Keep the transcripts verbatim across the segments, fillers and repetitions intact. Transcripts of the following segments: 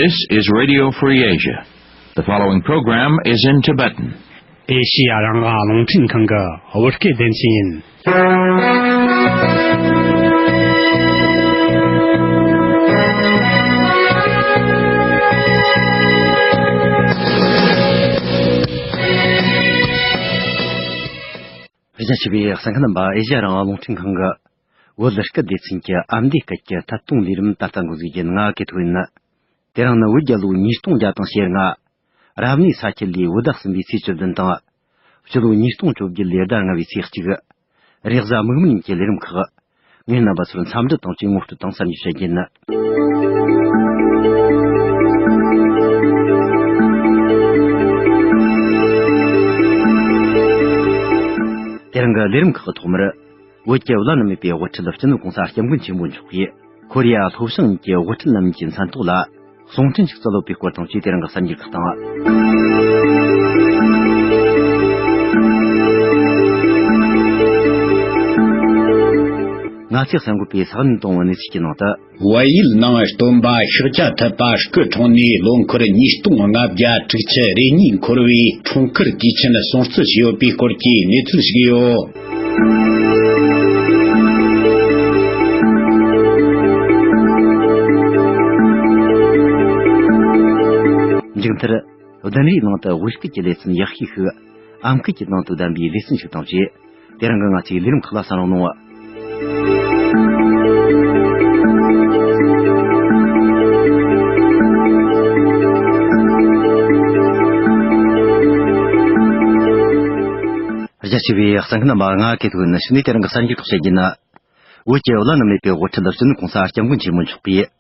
This is Radio Free Asia. The following program is in Tibetan. ཨེ་ཤི་ཡ་རང་དབང་རླུང་འཕྲིན་ཁང་གི་བོད་སྐད་སྡེ་ཚན་ཡིན། རྒྱ་ཆེ་བའི་གསན་མཁན་རྣམ་པ། ཨེ་ཤི་ཡ་རང་དབང་རླུང་འཕྲིན་ཁང་གི་བོད་སྐད་སྡེ་ཚན་གྱི་ཨ་མདོའི་སྐད་ཀྱི་ཐད་གཏོང་ལས་རིམ་ད་ལྟ་འགོ་འཛུགས་རྒྱུ་ཡིན། ང་གི་ཐོག་ཡིན། དེ་རིང་ནི་བོད་རྒྱལ་ལོ་ཉིས་སྟོང་བརྒྱ་དང་ཞེ་ལྔ། རབ་གནས་ས་ཁྱི་ལོའི་བོད་ཟླ་གསུམ་པའི་ཚེས་བཅུ་བདུན་དང་། སྤྱི་ལོ་ཉིས་སྟོང་བཅོ་བརྒྱད་ལོའི་ཟླ་ལྔ་བའི་ཚེས་གཅིག་རེས་གཟའ་མིག་དམར་ཉིན་གྱི་ལས་རིམ་ཁག་ངས་རྣམ་པ་ཚོར་འཚམས་འདྲི་དང་བཅས་ངོ་སྤྲོད་དང་གསར་འགྱུར་བཤད་རྒྱུ་ཡིན། དེ་རིང་གི་ལས་རིམ་ཁག་གི་ཐོག་མར། བོད་ཀྱི་བླ་ན་མེད་པའི་དབུ་ཁྲིད་སྤྱི་ནོར་༸གོང་ས་༸སྐྱབས་མགོན་ཆེན་པོ་མཆོག་གིས་ཁོ་རེ་ཡ་ལྷོ་བྱང་གཉིས་ཀྱི་དབུ་ཁྲིད་རྣམ་གཉིས་ཀྱི་མཚན་ཐོག་ལ་གསུང་འཕྲིན་ཞིག་བསྩལ་ཡོད་པའི་སྐོར་དང་བཅས་དེ་རིང་གི་གསར་འགྱུར་ཁག་དང་། ང་ཚོས་གསན་འགོད་པའི་ས་གནས་དང་པོའི་གནས་ཚུལ་གྱི་ནང་དུ། བལ་ཡུལ་ནང་སྟོན་པ་ཤཱཀྱ་ཐུབ་པ་སྐུ་འཁྲུངས་ནས་ལོ་འཁོར་ཉིས་སྟོང་ལྔ་བརྒྱ་དྲུག་ཅུ་རེ་གཉིས་འཁོར་བའི་འཁྲུངས་སྐར་དུས་ཆེན་སྲུང་བརྩི་བྱས་ཡོད་པའི་སྐོར་གྱི་གནས་ཚུལ་ཞིག་ཡོད། མཇུག་མཐར། བདུན་རེའི་ནང་དུ་བོད་སྐད་ཀྱི་ལེ་ཚན་ཡག་ཤོས་ཤིག་ཨམ་སྐད་ཀྱི་ནང་དུ་བདམས་པའི་ལེ་ཚན་ཞིག་དང་བཅས། དེ་རིང་གི་ང་ཚོའི་ལས་རིམ་ཁག་ལ་གསན་རོགས་གནང་། རྒྱ་ཆེ་བའི་གསན་མཁན་རྣམ་པ། ང་གི་ཐོག་ནས་ཕྱི་ནས་དེ་རིང་གི་གསར་འགྱུར་ཁག་བཤད་རྒྱུ་ན། བོད་ཀྱི་བླ་ན་མེད་པའི་དབུ་ཁྲིད་སྤྱི་ནོར་༸གོང་ས་༸སྐྱབས་མགོན་ཆེན་པོ་མཆོག་གིས།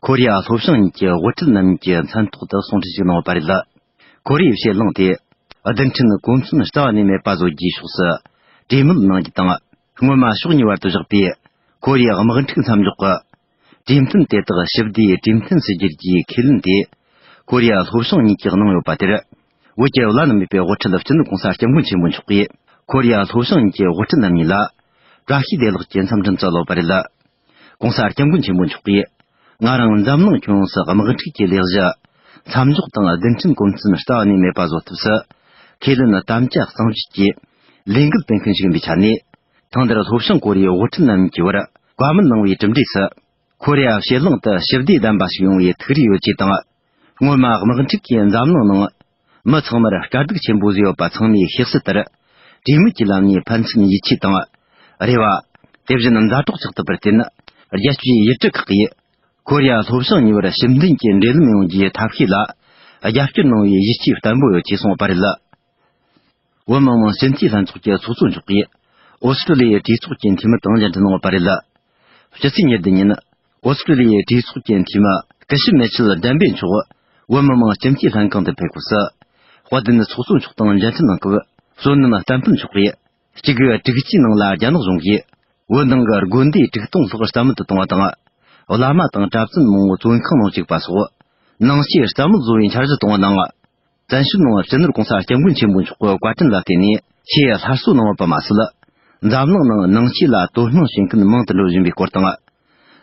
ཁོ་རེ་ཡ་ལྷོ་བྱང་གཉིས་ཀྱི་དབུ་ཁྲིད་རྣམས་ཀྱི་མཚན་ཐོག་ཏུ་གསུང་འཕྲིན་ཞིག་གནང་བ་རེད། ཁོ་རེ་ཡའི་ཕྱེད་གླིང་དེ་རྡུལ་ཕྲན་གོ་མཚོན་རྩ་བ་ནས་མེད་པ་བཟོ་རྒྱུའི་ཕྱོགས་སུ་གྲོས་མོལ་གནང་རྒྱུ་དང་། སྔོན་མ་ཕྱོགས་གཉིས་བར་དུ་བཞག་པའི་ཁོ་རེ་ཡ་དམག་འཁྲུག་མཚམས་འཇོག་གི་གྲོས་མཐུན་དེ་དག་ཞི་བདེའི་གྲོས་མཐུན་སུ་བསྒྱུར་རྒྱུའི་ཁས་ལེན་དེ་ཁོ་རེ་ཡ་ལྷོ་བྱང་གཉིས་ཀྱིས་གནང་ཡོད་པ་དེར། བོད་ཀྱི་བླ་ན་མེད་པའི་དབུ་ཁྲིད་སྤྱི་ནོར་༸གོང་ས་༸སྐྱབས་མགོན་ཆེན་པོ་མཆོག་གིས་ཁོ་རེ་ཡ་ལྷོ་བྱང་གཉིས་ཀྱི་དབུ་ཁྲིད་རྣམ་གཉིས་ལ་བཀྲ་ཤིས་བདེ་ལེགས་ཀྱི་འཚམས་འཕྲིན་བསྩལ་ཡོད་པ་རེད། ༸གོང་ས་༸སྐྱབས་མགོན་ཆེན་པོ་མཆོག་གིས། ང་རང་འཛམ་གླིང་ཁྱོན་ཡོངས་སུ་དམག་འཁྲུག་གི་ལས་གཞི་མཚམས་འཇོག་དང་རྡུལ་ཕྲན་གོ་མཚོན་རྩ་བ་ནས་མེད་པ་བཟོ་ཐབས་སུ་ཁས་ལེན་དམ་བཅའ་གཙང་བཅད་ཀྱིས་ལས་འགུལ་སྤེལ་མཁན་ཞིག་ཡིན་པའི་ཆ་ནས། ཐེངས་འདིར་ལྷོ་བྱང་ཀོ་རི་ཡའི་དབུ་ཁྲིད་རྣམས་ཀྱི་བར་བཀའ་མོལ་གནང་བའི་གྲུབ་འབྲས་སུ། ཁོ་རེ་ཡ་ཕྱེད་གླིང་དུ་ཞི་བདེ་ལྡན་པ་ཞིག་ཡོང་བའི་ཐུགས་རེ་ཡོད་ཅེས་དང་། སྔོན་མ་དམག་འཁྲུག་གིས་འཛམ་གླིང་ནང་མི་ཚང་མར་དཀའ་སྡུག་ཆེན་པོ་བཟོས་ཡོད་པ་ཚང་མས་ཤེས་གསལ་ལྟར། གྲོས་མོལ་གྱི་ལམ་ནས་ཕན་ཚུན་ཡིད་ཆེས་དང་། རེ་བ། དེ་བཞིན་མཛའ་གྲོགས་ཆགས་ཐུབ་པར་བརྟེན། རྒྱལ་སྤྱིའི་ཡུལ་གྲུ་ཁག་གིས། ཁོ་རེ་ཡ་ལྷོ་བྱང་གཉིས་བར་ཕྱིར་འཐེན་གྱི་འབྲེལ་ལམ་ཡོང་རྒྱུའི་ཐབས་ཤེས་ལ་རྒྱབ་སྐྱོར་གནང་བའི་ཡིད་ཆེས་བརྟན་པོ་ཡོད་ཅེས་གསུངས་པ་རེད། བོད་མི་མང་སྤྱི་འཐུས་ལྷན་ཚོགས་ཀྱི་ཚོགས་གཙོ་མཆོག་གིས་ཨོ་སི་ཀྲི་ལི་ཡའི་གྲོས་ཚོགས་ཀྱི་འཐུས་མི་དང་མཇལ་འཕྲད་གནང་བ་པ་རེད། ཕྱི་ཚེས་ཉེར་བདུན་ཉིན་ཨོ་སི་ཀྲི་ལི་ཡའི་གྲོས་ཚོགས་ཀྱི་འཐུས་མི་སྐུ་ཞབས་མེ་ཆལ་ཌན་བེ་མཆོག་བོད་མི་མང་སྤྱི་འཐུས་ལྷན་ཁང་དུ་ཕེབས་སྐབས་སུ། དཔལ་ལྡན་ཚོགས་གཙོ་མཆོག་དང་མཇལ་འཕྲད་གནང་སྐབས། བསོད་ནམས་བསྟན་འཕེལ་མཆོག་གིས། གཅིག་དྲུག་གཅིག་ནང་ལ་རྒྱ་ནག་གཞུང་གིས་བོད་ནང་གི་དགོན་སྡེ་དྲུག་སྟོང་ལྷག་རྩ་མེད་དུ་བཏང་བ་དང་། བླ་མ་དང་གྲྭ་བཙུན་མང་བོ་བཙོན་ཁང་ནང་བཅུག་པ་སོགས་ནང་ཆོས་རྩ་མེད་བཟོ་བའི་འཆར་གཞི་བཏང་བ་དང་། བཙན་བྱོལ་ནང་སྤྱི་ནོར་༸གོང་ས་༸སྐྱབས་མགོན་ཆེན་པོ་མཆོག་གི་བཀའ་དྲིན་ལ་བརྟེན་ནས་ཆོས་སླར་གསོ་གནང་བ་པ་མ་ཟད། འཛམ་གླིང་ནང་ནང་ཆོས་ལ་དོ་སྣང་བྱེད་མཁན་མང་དུ་འགྲོ་བཞིན་པའི་སྐོར་དང་།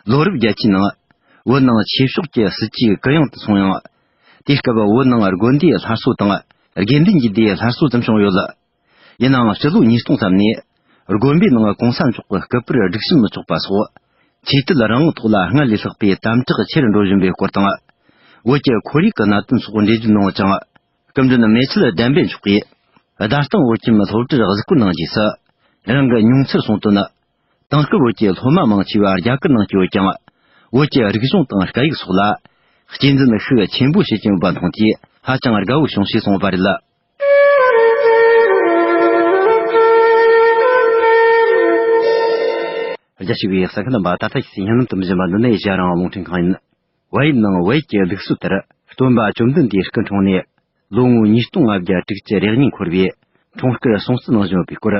ལོ་རབས་བརྒྱད་ཅུའི་ནང་བོད་ནང་ཆོས་ཕྱོགས་ཀྱི་སྲིད་ཇུས་གུ་ཡངས་དུ་སོང་ཡང་། དེའི་སྐབས་བོད་ནང་དགོན་སྡེའི་སླར་གསོ་དང་། དགེ་འདུན་གྱི་སྡེའི་སླར་གསོ་ཙམ་བྱུང་ཡོད་ལ། ཡིན་ནའང་སྤྱི་ལོ་ཉིས་སྟོང་ཙམ་ནས་དགོན་པའི་ནང་གོང་ས་མཆོག་གི་སྐུ་པར་སྒྲིག་གཤོམ་མི་ཆོག་པ་སོགས། ཆོས་དད་རང་དབང་ཐོག་ལ་སྔར་ལས་ལྷག་པའི་དམ་དྲག་ཆེ་རུ་འགྲོ་བཞིན་པའི་སྐོར་དང་། བོད་ཀྱི་ཁོར་ཡུག་གི་གནད་དོན་སོགས་འགྲེལ་བརྗོད་གནང་བ་ཅིང་། སྐུ་མགྲོན་མེ་ཆལ་ལྡན་པའི་མཆོག་གིས་བརྡ་སྟངས་བོད་ཁྱིམ་སློབ་གྲྭར་གཟིགས་སྐོར་གནང་རྗེས་སུ། རང་གི་མྱོང་ཚོར་གསུངས་དོན། དེང་སྐབས་བོད་ཀྱི་སློབ་མ་མང་ཆེ་བ་རྒྱ་གར་ནང་སྐྱེས་ཡོད་ཀྱང་། བོད་ཀྱི་རིག་གཞུང་དང་སྐད་ཡིག་སོགས་ལ་གཅེས་འཛིན་ཤུགས་ཆེན་པོ་བྱེད་ཀྱིན་ཡོད་པ་མཐོང་དུས་ཧ་ཅང་དགའ་བོ་བྱུང་ཞེས་གསུངས་པ་རེད། རྒྱ་ཆེ་བའི་གསན་མཁན་རྣམ་པ། ད་ལྟ་ཁྱེད་ཚོས་སྙན་ལམ་དུ་མི་བཞིན་པ་འདི་ནི་ཨེ་ཤ་ཡ་རང་དབང་རླུང་འཕྲིན་ཁང་ཡིན། བལ་ཡུལ་ནང་བལ་ཡུལ་གྱི་ལུགས་སྲོལ་ལྟར་སྟོན་པ་བཅོམ་ལྡན་འདས་སྐུ་འཁྲུངས་ནས་ལོ་ངོ་ཉིས་སྟོང་ལྔ་བརྒྱ་དྲུག་ཅུ་རེ་གཉིས་འཁོར་བའི་འཁྲུངས་སྐར་སྲུང་བརྩི་གནང་བཞིན་ཡོད་པའི་སྐོར།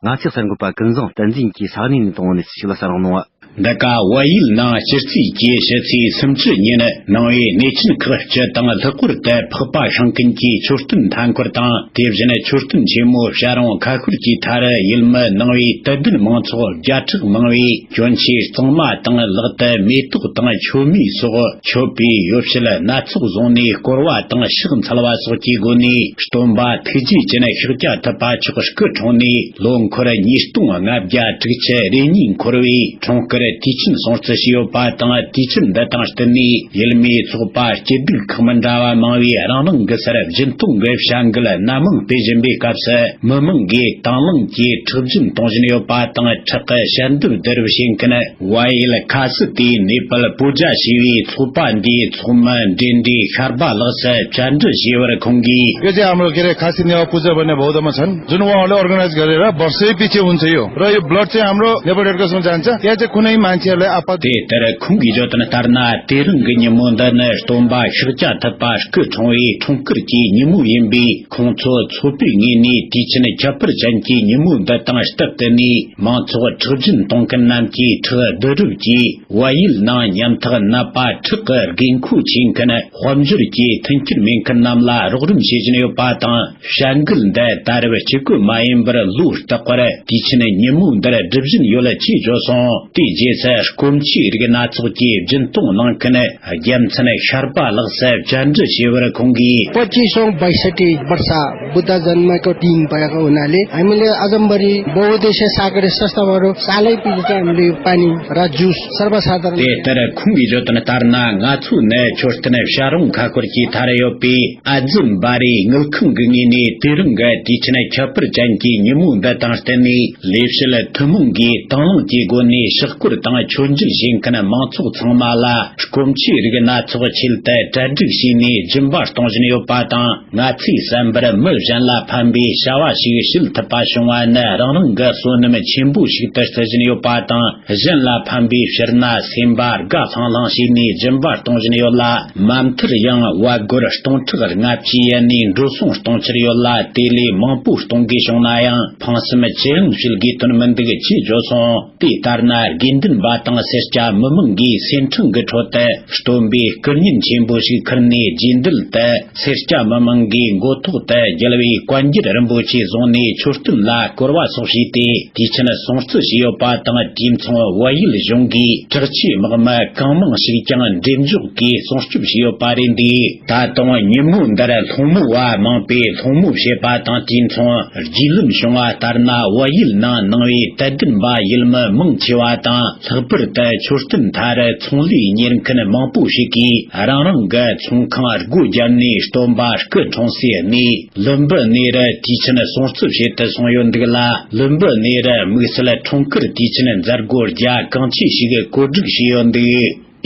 ང་ཚོའི་གསར་འགོད་པ་ཀུན་བཟང་བསྟན་འཛིན་གྱིས་ས་གནས་ནས་བཏང་བ་ནས་ཞིག་ལ་གསན་རོགས་གནང་། འདི་ག་བལ་ཡུལ་ནང་སྤྱི་རྩིས་ཀྱི་ཕྱི་ཚེས་སུམ་ཅུ་ཉིན་ནང་པའི་གནས་ཆེན་ཁག་བཅུ་དང་ལྷག་པར་དུ་འཕགས་པ་ཤིང་ཀུན་གྱི་མཆོད་རྟེན་མཐའ་འཁོར་དང་། དེ་བཞིན་མཆོད་རྟེན་ཆེན་མོ་བྱ་རུང་ཁ་ཤོར་གྱི་མཐར། ཡུལ་མི་ནང་པའི་དད་ལྡན་མང་ཚོགས་བརྒྱ་ཕྲག་མང་པོས་གྱོན་ཆས་གཙང་མ་དང་ལག་ཏུ་མེ་ཏོག་དང་མཆོད་མེ་སོགས་མཆོད་པའི་ཡོ་བྱད་སྣ་ཚོགས་བཟུང་ནས་བསྐོར་བ་དང་ཕྱག་འཚལ་བ་སོགས་ཀྱི་སྒོ་ནས། སྟོན་པ་ཐུགས་རྗེ་ཅན་ཤཱཀྱ་ཐུབ་པ་མཆོག་སྐུ་འཁྲུངས་ནས་ལོ་འཁོར་ཉིས་སྟོང་ལྔ་བརྒྱ་དྲུག་ཅུ་རེ་གཉིས་འཁོར་བའི་འཁྲུངས་སྐར་དུས་ཆེན་སྲུང་བརྩི་བྱས་ཡོད་པ་དང་། དུས་ཆེན་འདི་དང་བསྟུན་ནས་ཡུལ་མིའི་ཚོགས་པ་སྐྱིད་སྡུག་ཁག་མི་འདྲ་བ་མང་བས་རང་རང་གི་སར་སྦྱིན་གཏོང་གི་བྱ་འགུལ་སྣ་མང་སྤེལ་བཞིན་པའི་སྐབས་སུ། མི་མང་གིས་དང་བླངས་ཀྱིས་ཁྲག་སྦྱིན་གཏོང་བཞིན་ཡོད་པ་དང་། ཁྲག་གི་ཞལ་འདེབས་བསྡུ་རུབ་བྱེད་མཁན་བལ་ཡུལ་ཁ་སི་ཏེའི་ནེ་པལ་པུ་ཇ་ཞེས་པའི་ཚོགས་པ་འདིའི་ཚོགས་མི་འབྲེལ་འདྲིས་ཤར་པ་ལགས་སུ་བཅར་འདྲི་ཞུས་པར། ཁོང་གིས། यो चाहिँ हाम्रो, के अरे, खासी नेवार पूजा भन्ने बौद्धमा छन्, जुन उहाँहरूले अर्गेनाइज गरेर वर्षै पछि हुन्छ। यो ब्लड चाहिँ हाम्रो नेपाल रेड क्रसमा जान्छ। त्यहाँ चाहिँ कुनै मान्छेहरूलाई आपात དེ་ལྟར་ཁོང་གིས་བརྗོད་དོན་ལྟར་ན། དེ་རིང་གི་ཉིན་མོ་འདི་ནི་སྟོན་པ་ཤཱཀྱ་ཐུབ་པ་སྐུ་འཁྲུངས་པའི་འཁྲུངས་སྐར་གྱི་ཉིན་མོ་ཡིན་པས། ཁོང་ཚོ་ཚོགས་པའི་ངོས་ནས་དུས་ཆེན་ཁྱད་པར་ཅན་གྱི་ཉིན་མོ་འདི་དང་སྟབས་བསྟུན་ནས། མང་ཚོགས་ཁྲག་སྦྱིན་གཏོང་མཁན་རྣམས་ཀྱིས་ཁྲག་བསྡུ་རུབ་ཀྱིས། བལ་ཡུལ་ནང་ཉམ་ཐག་ནད་པ་ཁྲག་གི་དགོས་མཁོ་ཆེ་མཁན་དཔལ་འབྱོར་གྱི་མཐུན་རྐྱེན་མེད་མཁན་རྣམས་ལ་རོགས་རམ་བྱེད་བཞིན་ཡོད་པ་དང་། བྱ་འགུལ་འདི་ད་རེས་གཅིག་པུ་མ་ཡིན་པར་ལོ་རྟག་པར་དུས་ཆེན་ཉིན་མོ་འདིར་སྒྲུབ་བཞིན་ཡོད་ཅེས་བརྗོད་སོང་། དེའི་རྗེས་སུ་སྐོམ་ཆུའི་རིགས་སྣ་ཚོགས་ཀྱི་སྦྱིན་གཏོང་གནང་མཁན་རྒྱལ་མཚན་ཤར་པ་ལགས་སུ་བཅར་འདྲི་ཞུས་པར། ཁོང་གིས། पच्चिसौँ बैसठी वर्ष बुद्ध जन्मेको दिन भएको हुनाले हामीले अजम्बरी बहुद्देश्य सहकारी संस्थाबाट सालै पछि चाहिँ हामीले यो पानी र जुस सर्वसाधारण དེ་ལྟར་ཁོང་གིས་བརྗོད་དོན་ལྟར་ན། ང་ཚོ་ནི་མཆོད་རྟེན་བྱ་རུང་ཁ་ཤོར་གྱི་མཐར་ཡོད་པའི་ཨ་ཛི་འབའ་རི་དངུལ་ཁང་གི་ངོས་ནས། དེ་རིང་གི་དུས་ཆེན་ཁྱད་པར་ཅན་གྱི་ཉིན་མོ་འདི་དང་བསྟུན་ནས། ལས་བྱེད་ཐུན་མོང་གིས་དང་བླངས་ཀྱི་སྒོ་ནས་ཕྱག་སྐོར་དང་མཆོད་མཇལ་བྱེད་མཁན་མང་ཚོགས་ཚང་མ་ལ་སྐོམ་ཆུའི་རིགས་སྣ་ཚོགས་ཆེད་དུ་གྲ་སྒྲིག་བྱས་ནས་སྦྱིན་པ་གཏོང་བཞིན་ཡོད་པ་དང་། ང་ཚོའི་བསམ་པར་མི་གཞན་ལ་ཕན་པའི་བྱ་བ་ཞིག་བྱེད་ཐུབ་པ་བྱུང་བ་ནི་རང་རང་གི་བསོད་ནམས་ཆེན་པོ་ཞིག་ཏུ་བརྩི་བཞིན་ཡོད་པ་དང་། གཞན་ལ་ཕན་པའི་ཕྱིར་ན་སེམས་པ་དགའ་ལྷང་ལྷང་བྱས་ནས་སྦྱིན་པ་གཏོང་བཞིན་ཡོད་ལ། མ་མཐར་ཡང་བལ་སྒོར་སྟོང་ཕྲག་ལྔ་བཅུའི་ཡན་ནས་འགྲོ་སོང་གཏོང་འཆར་ཡོད་ལ། དེ་ལས་མང་པོ་གཏོང་དགོས་བྱུང་ན་ཡང་ཕངས་སེམས་ཅི་ཡང་སྐྱེ་དགོས་དོན་མི་འདུག་ཅེས་བརྗོད་སོང་། དེ་ལྟར་ན་དགེ་འདུན་པ་དང་སེར་སྐྱ་མི་མང་གིས་སེམས་ཁྲལ་གྱི་ཁྲོད་དུ་སྟོན་པའི་སྐུ་བརྙན་ཆེན་པོ་ཞིག་ཁུར་ནས་རྗེས་འདེད་དུ། སེར་སྐྱ་མི་མང་གིས་མགོ་ཐོག་ཏུ་རྒྱལ་བའི་བཀའ་འགྱུར་རིན་པོ་ཆེ་བཟུང་ནས་མཆོད་རྟེན་ལ་བསྐོར་བ་སོགས་བྱས་ཏེ། དུས་ཆེན་སྲུང་བརྩི་བྱས་ཡོད་པ་དང་། དུས་མཚུངས་བལ་ཡུལ་གཞུང་གིས་དྲག་ཆས་དམག་མི་གང་མང་ཞིག་ཀྱང་འགྲེམས་འཇོག་གིས་སྲུང་སྐྱོབ་བྱས་ཡོད་པ་རེད་འདུག་ད་དུང་ཉིན་མོ་འདིར་སློང་མོ་བ་མང་པོས་སློང་མོ་བྱེད་པ་དང་། དུས་མཚུངས་རྒྱུས་ལོན་བྱུང་བ་ལྟར་ན། བལ་ཡུལ་ནང་ནང་པའི་དད་ལྡན་པ་ཡུལ་མི་མང་ཆེ་བ་དང་། ལྷག་པར་དུ་མཆོད་རྟེན་མཐའ་རུ་ཚོང་ལས་གཉེར་མཁན་མང་པོ་ཞིག་གིས་རང་རང་གི་ཚོང་ཁང་སྒོ་བརྒྱབ་ནས། སྟོན་པ་སྐུ་འཁྲུངས་སའི་གནས་ལུམ་བི་ནེ་རུ་དུས་ཆེན་སྲུང་བརྩི་བྱེད་དུ་སོང་ཡོད་འདུག་ལ། ལུམ་བི་ནེ་རུ་དམིགས་བསལ་འཁྲུངས་སྐར་དུས་ཆེན་མཛད་སྒོ་རྒྱ་གང་ཆེ་ཞིག་བཀོད་སྒྲིག་བྱས་ཡོད་འདུག་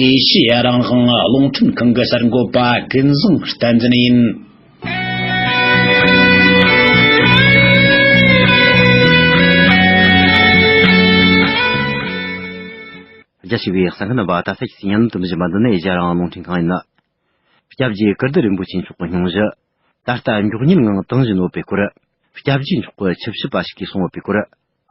ཨེ་ཤི་ཡ་རང་དབང་རླུང་འཕྲིན་ཁང་གི་གསར་འགོད་པ་ཀུན་བཟང་བསྟན་འཛིན་ཡིན། རྒྱ་ཆེ་བའི་གསན་མཁན་རྣམ་པ། ད་ལྟ་ཁྱེད་ཀྱིས་ཉན་དུ་འདོན་བཞིན་པ་འདི་ནི་ཨེ་ཤ་ཡ་རང་དབང་རླུང་འཕྲིན་ཁང་ཡིན། སྐྱབས་རྗེ་ཀིརྟི་རིན་པོ་ཆེ་མཆོག་གི་སྙུང་གཞི། ད་ལྟ་མགྱོགས་མྱུར་ངང་དྭངས་བཞིན་ཡོད་པའི་སྐོར། སྐྱབས་རྗེ་མཆོག་གི་ཆིབས་ཞབས་པ་ཞིག་གིས་གསུངས་ཡོད་པའི་སྐོར།